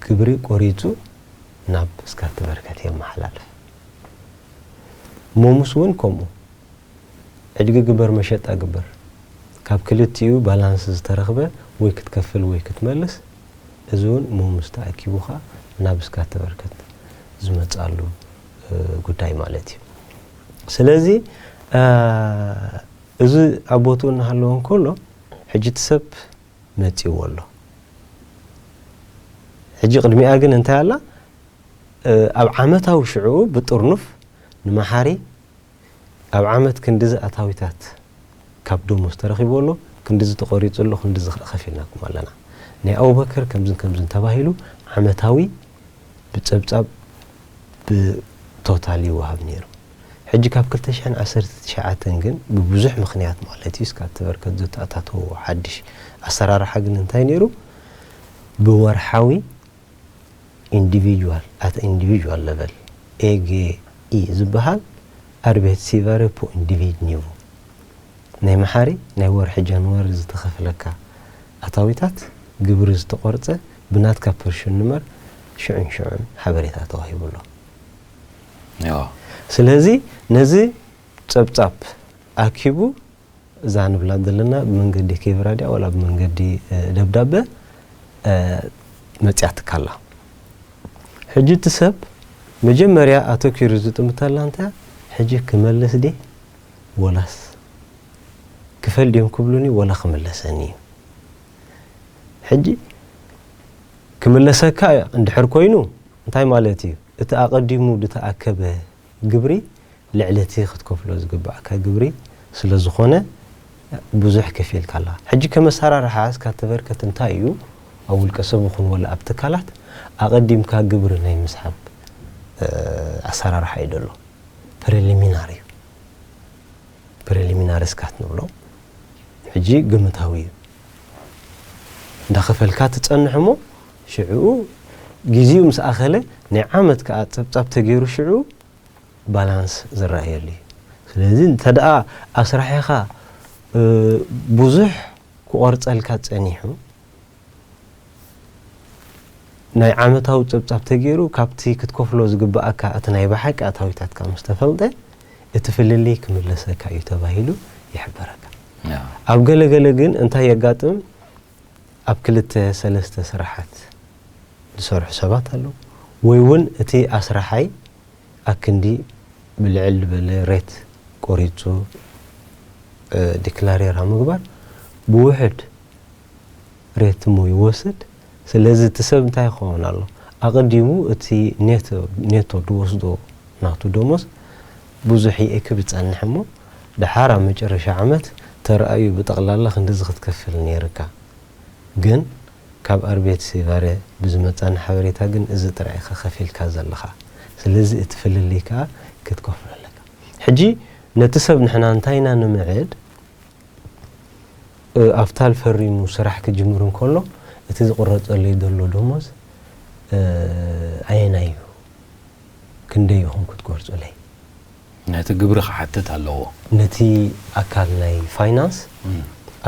ግብሪ ቆሪፁ ናብ እስካተበርከት የመሓላልፍ። ሞሙስ እውን ከምኡ ዕድጊ ግበር መሸጣ ግበር ካብ ክልቲኡ ባላንስ ዝተረኽበ ወይ ክትከፍል ወይ ክትመልስ እዚ እውን ሞሙስ ተኣኪቡ ከዓ ናብ እስካተበርከት ዝመፅኣሉ ጉዳይ ማለት እዩ። ስለዚ እዚ ኣብ ቦትኡ እናሃለወ እንከሎ ሕጂ እቲ ሰብ መፂዎ ኣሎ። ሕጂ ቅድሚኣ ግን እንታይ ኣላ? ኣብ ዓመታዊ ሽዑ ብጥርኑፍ ንመሓሪ ኣብ ዓመት ክንድዚ ኣታዊታት ካብ ደሞዝ ተረኺቡ ኣሎ፣ ክንድዚ ተቆሪፁ ኣሎ፣ ክንድዚ ከዓ ከፊልናኩም ኣለና። ናይ ኣቡበከር ከምዝን ከምዝን ተባሂሉ ዓመታዊ ብፀብፃብ ብቶታል ይወሃብ ነይሩ። ሕጂ ካብ ክልተ ሽሕን ዓሰርተ ትሽዓተን ግን ብብዙሕ ምኽንያት ማለት እዩ እስካተበርከት ዘተኣታተዎ ሓድሽ ኣሰራርሓ ግን እንታይ ነይሩ? ብወርሓዊ ኢንዲቪጁዋል ኣት ኢንዲቪጁዋል ለቨል ኤ ጂ ኢ ዝበሃል ኣርቤት ሲቨረ ፖ ኢንዲቪድ ኒቮ ናይ መሓሪ ናይ ወርሒ ጃንዋሪ ዝተኸፍለካ ኣታዊታት ግብሪ ዝተቆርፀ ብናትካ ፐርሽን ንመር ሽዑን ሽዑን ሓበሬታ ተዋሂቡ ኣሎ። ስለዚ ነዚ ጸብጻብ ኣኪቡ እዛ ንብላ ዘለና ብመንገዲ ኬብራ ድያ ዋላ ብመንገዲ ደብዳበ መጽያትካ ኣላ። ሕጂ እቲ ሰብ መጀመርያ ኣተኪሩ ዝጥምተላ እንታይ ሕጂ ክመልስ ድየ ወላስ ክፈል ድዮም ክብሉኒ ወላ ክምለሰኒ እዩ። ሕጂ ክምለሰካ እንድሕር ኮይኑ እንታይ ማለት እዩ? እቲ ኣቐዲሙ ዝተኣከበ ግብሪ ልዕሊ እቲ ክትከፍሎ ዝግባእካ ግብሪ ስለ ዝኾነ ብዙሕ ከፊልካ ኣለኻ። ሕጂ ከም ኣሰራርሓ እስካ ተበርከት እንታይ እዩ? ኣብ ውልቀ ሰብ ይኹን ወላ ኣብ ትካላት ኣቐዲምካ ግብሪ ናይ ምስሓብ ኣሰራርሓ እዩ ዘሎ። ፕሪሊሚናሪ እዩ። ፕሪሊሚናሪ ስካት ንብሎ ሕጂ ግምታዊ እዩ። እንዳኸፈልካ ትጸንሕ እሞ ሽዑ ግዜኡ ምስ ኣኸለ ናይ ዓመት ከኣ ጸብጻብ ተገይሩ ሽዑ ባላንስ ዝረኣየሉ እዩ። ስለዚ እንተ ደኣ ኣስራሒኻ ብዙሕ ክቆርጸልካ ጸኒሑ ናይ ዓመታዊ ጸብጻብ ተገይሩ ካብቲ ክትከፍሎ ዝግባኣካ እቲ ናይ ብሓቂ ኣታዊታትካ ምስ ተፈልጠ እቲ ፍልልይ ክምለሰካ እዩ ተባሂሉ ይሕበረካ። ኣብ ገለገለ ግን እንታይ የጋጥም? ኣብ ክልተ ሰለስተ ስራሓት ዝሰርሑ ሰባት ኣለዉ። ወይ እውን እቲ ኣስራሓይ ኣክንዲ ብልዕል ዝበለ ሬት ቆሪፁ ዲክላሬር ኣብ ምግባር ብውሕድ ሬት እሞ ይወስድ። ስለዚ እቲ ሰብ እንታይ ይኸውን ኣሎ? ኣቐዲሙ እቲ ኔቶ ድወስዶ ናቱ ደሞዝ ብዙሕ ይእክብ ይጸንሕ እሞ ድሓር ኣብ መጨረሻ ዓመት ተረኣዩ ብጠቕላላ ክንድዚ ክትከፍል ነይርካ ግን ካብ ኣርቤት ሴቫረ ብዝመጻና ሓበሬታ ግን እዚ ጥራይ ኢኻ ከፊልካ ዘለኻ። ስለዚ እቲ ፍልልይ ከኣ ክትከፍሎ ኣለካ። ሕጂ ነቲ ሰብ ንሕና እንታይ ኢና ንምዕድ? ኣፍታል ፈሪሙ ስራሕ ክጅምር እንከሎ እቲ ዝቕረጸለይ ዘሎ ደሞዝ ኣየናይ እዩ? ክንደይ ኢኹም ክትቆርጹለይ? ነቲ ግብሪ ክሓትት ኣለዎ። ነቲ ኣካል ናይ ፋይናንስ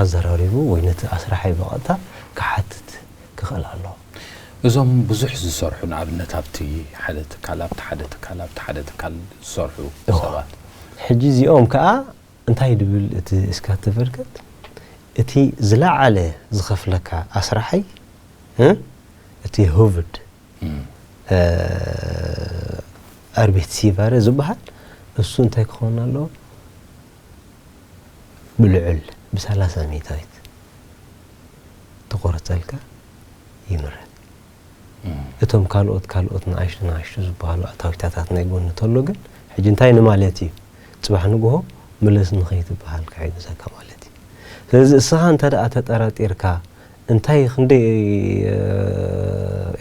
ኣዘራሪቡ ወይ ነቲ ኣስራሓይ ብቐጥታ ክሓትት ክኽእል ኣለዎ። እዞም ብዙሕ ዝሰርሑ ንኣብነት ኣብቲ ሓደ ትካል ኣብቲ ሓደ ትካል ኣብቲ ሓደ ትካል ዝሰርሑ ሰባት ሕጂ እዚኦም ከዓ እንታይ ድብል እቲ እስካት ተበርከት እቲ ዝለዓለ ዝኸፍለካ ኣስራሓይ እቲ ሆቭድ ኣርቤት ሲቫረ ዝበሃል እሱ እንታይ ክኸውን ኣለዎ? ብልዑል ብሰላሳ ሚእታዊት ተቆረፀልካ ይምረፅ። እቶም ካልኦት ካልኦት ንኣሽቱ ንኣሽቱ ዝበሃሉ ኣታዊታታት ናይ ጎኒ ተሎ ግን ሕጂ እንታይ ንማለት እዩ? ፅባሕ ንግሆ ምለስ ንኸይትበሃል ክሕግዘካ ማለት እዩ። ስለዚ እስኻ እንተ ደኣ ተጠራጢርካ እንታይ ክንደይ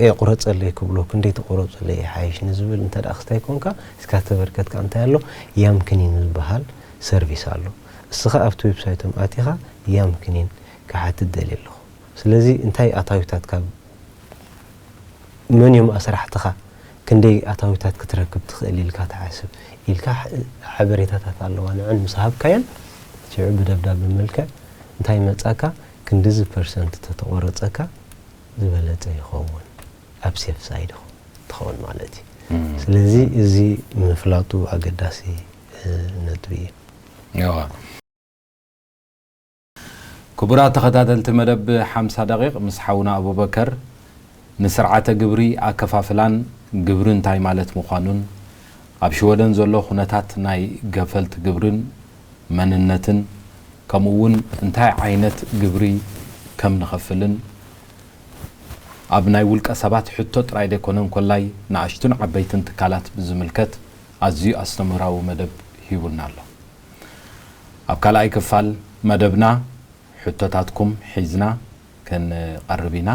የቑረፀለይ ክብሎ ክንደይ ተቆረፀለይ ይሓይሽ ንዝብል እንተ ደኣ ክስታይ ኮንካ እስካ ተበርከትካ እንታይ ኣሎ ያምክኒን ዝበሃል ሰርቪስ ኣሎ። እስኻ ኣብቲ ዌብሳይቶም ኣቲኻ ያምክኒን ክሓትት ደልየ ኣለኹ። ስለዚ እንታይ ኣታዊታት ካብ መን እዮም ኣስራሕትኻ ክንደይ ኣታዊታት ክትረክብ ትኽእል ኢልካ ትሓስብ ኢልካ ሓበሬታታት ኣለዋ ንዕን ምስ ሃብካየን ሽዑ ብደብዳቤ መልክዕ እንታይ መጻካ ክንድዚ ፐርሰንት ተተቆረጸካ ዝበለጸ ይኸውን ኣብ ሴፍ ሳይድ ትኸውን ማለት እዩ። ስለዚ እዚ ምፍላጡ ኣገዳሲ ነጥቢ እዩ። ክቡራት ተኸታተልቲ መደብ ሓምሳ ደቂቕ ምስ ሓውና ኣቡበከር ንስርዓተ ግብሪ ኣከፋፍላን ግብሪ እንታይ ማለት ምዃኑን ኣብ ሽወደን ዘሎ ኩነታት ናይ ገፈልቲ ግብርን መንነትን ከምኡ እውን እንታይ ዓይነት ግብሪ ከም ንኸፍልን ኣብ ናይ ውልቀ ሰባት ሕቶ ጥራይ ደይኮነ እንኮላይ ንኣሽቱን ዓበይትን ትካላት ብዝምልከት ኣዝዩ ኣስተምህራዊ መደብ ሂቡና ኣሎ። ኣብ ካልኣይ ክፋል መደብና ሕቶታትኩም ሒዝና ክንቐርብ ኢና።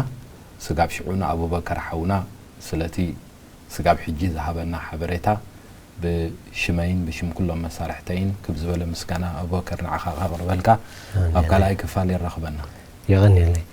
ስጋብ ሽዑ ንኣቡበከር ሓውና ስለቲ ስጋብ ሕጂ ዝሃበና ሓበሬታ ብሽመይን ብሽም ኩሎም መሳርሕተይን ክብ ዝበለ ምስጋና ኣቡበከር ንዓኻ ከቕርበልካ ኣብ ካልኣይ ክፋል የራኽበና። የቐንየለይ።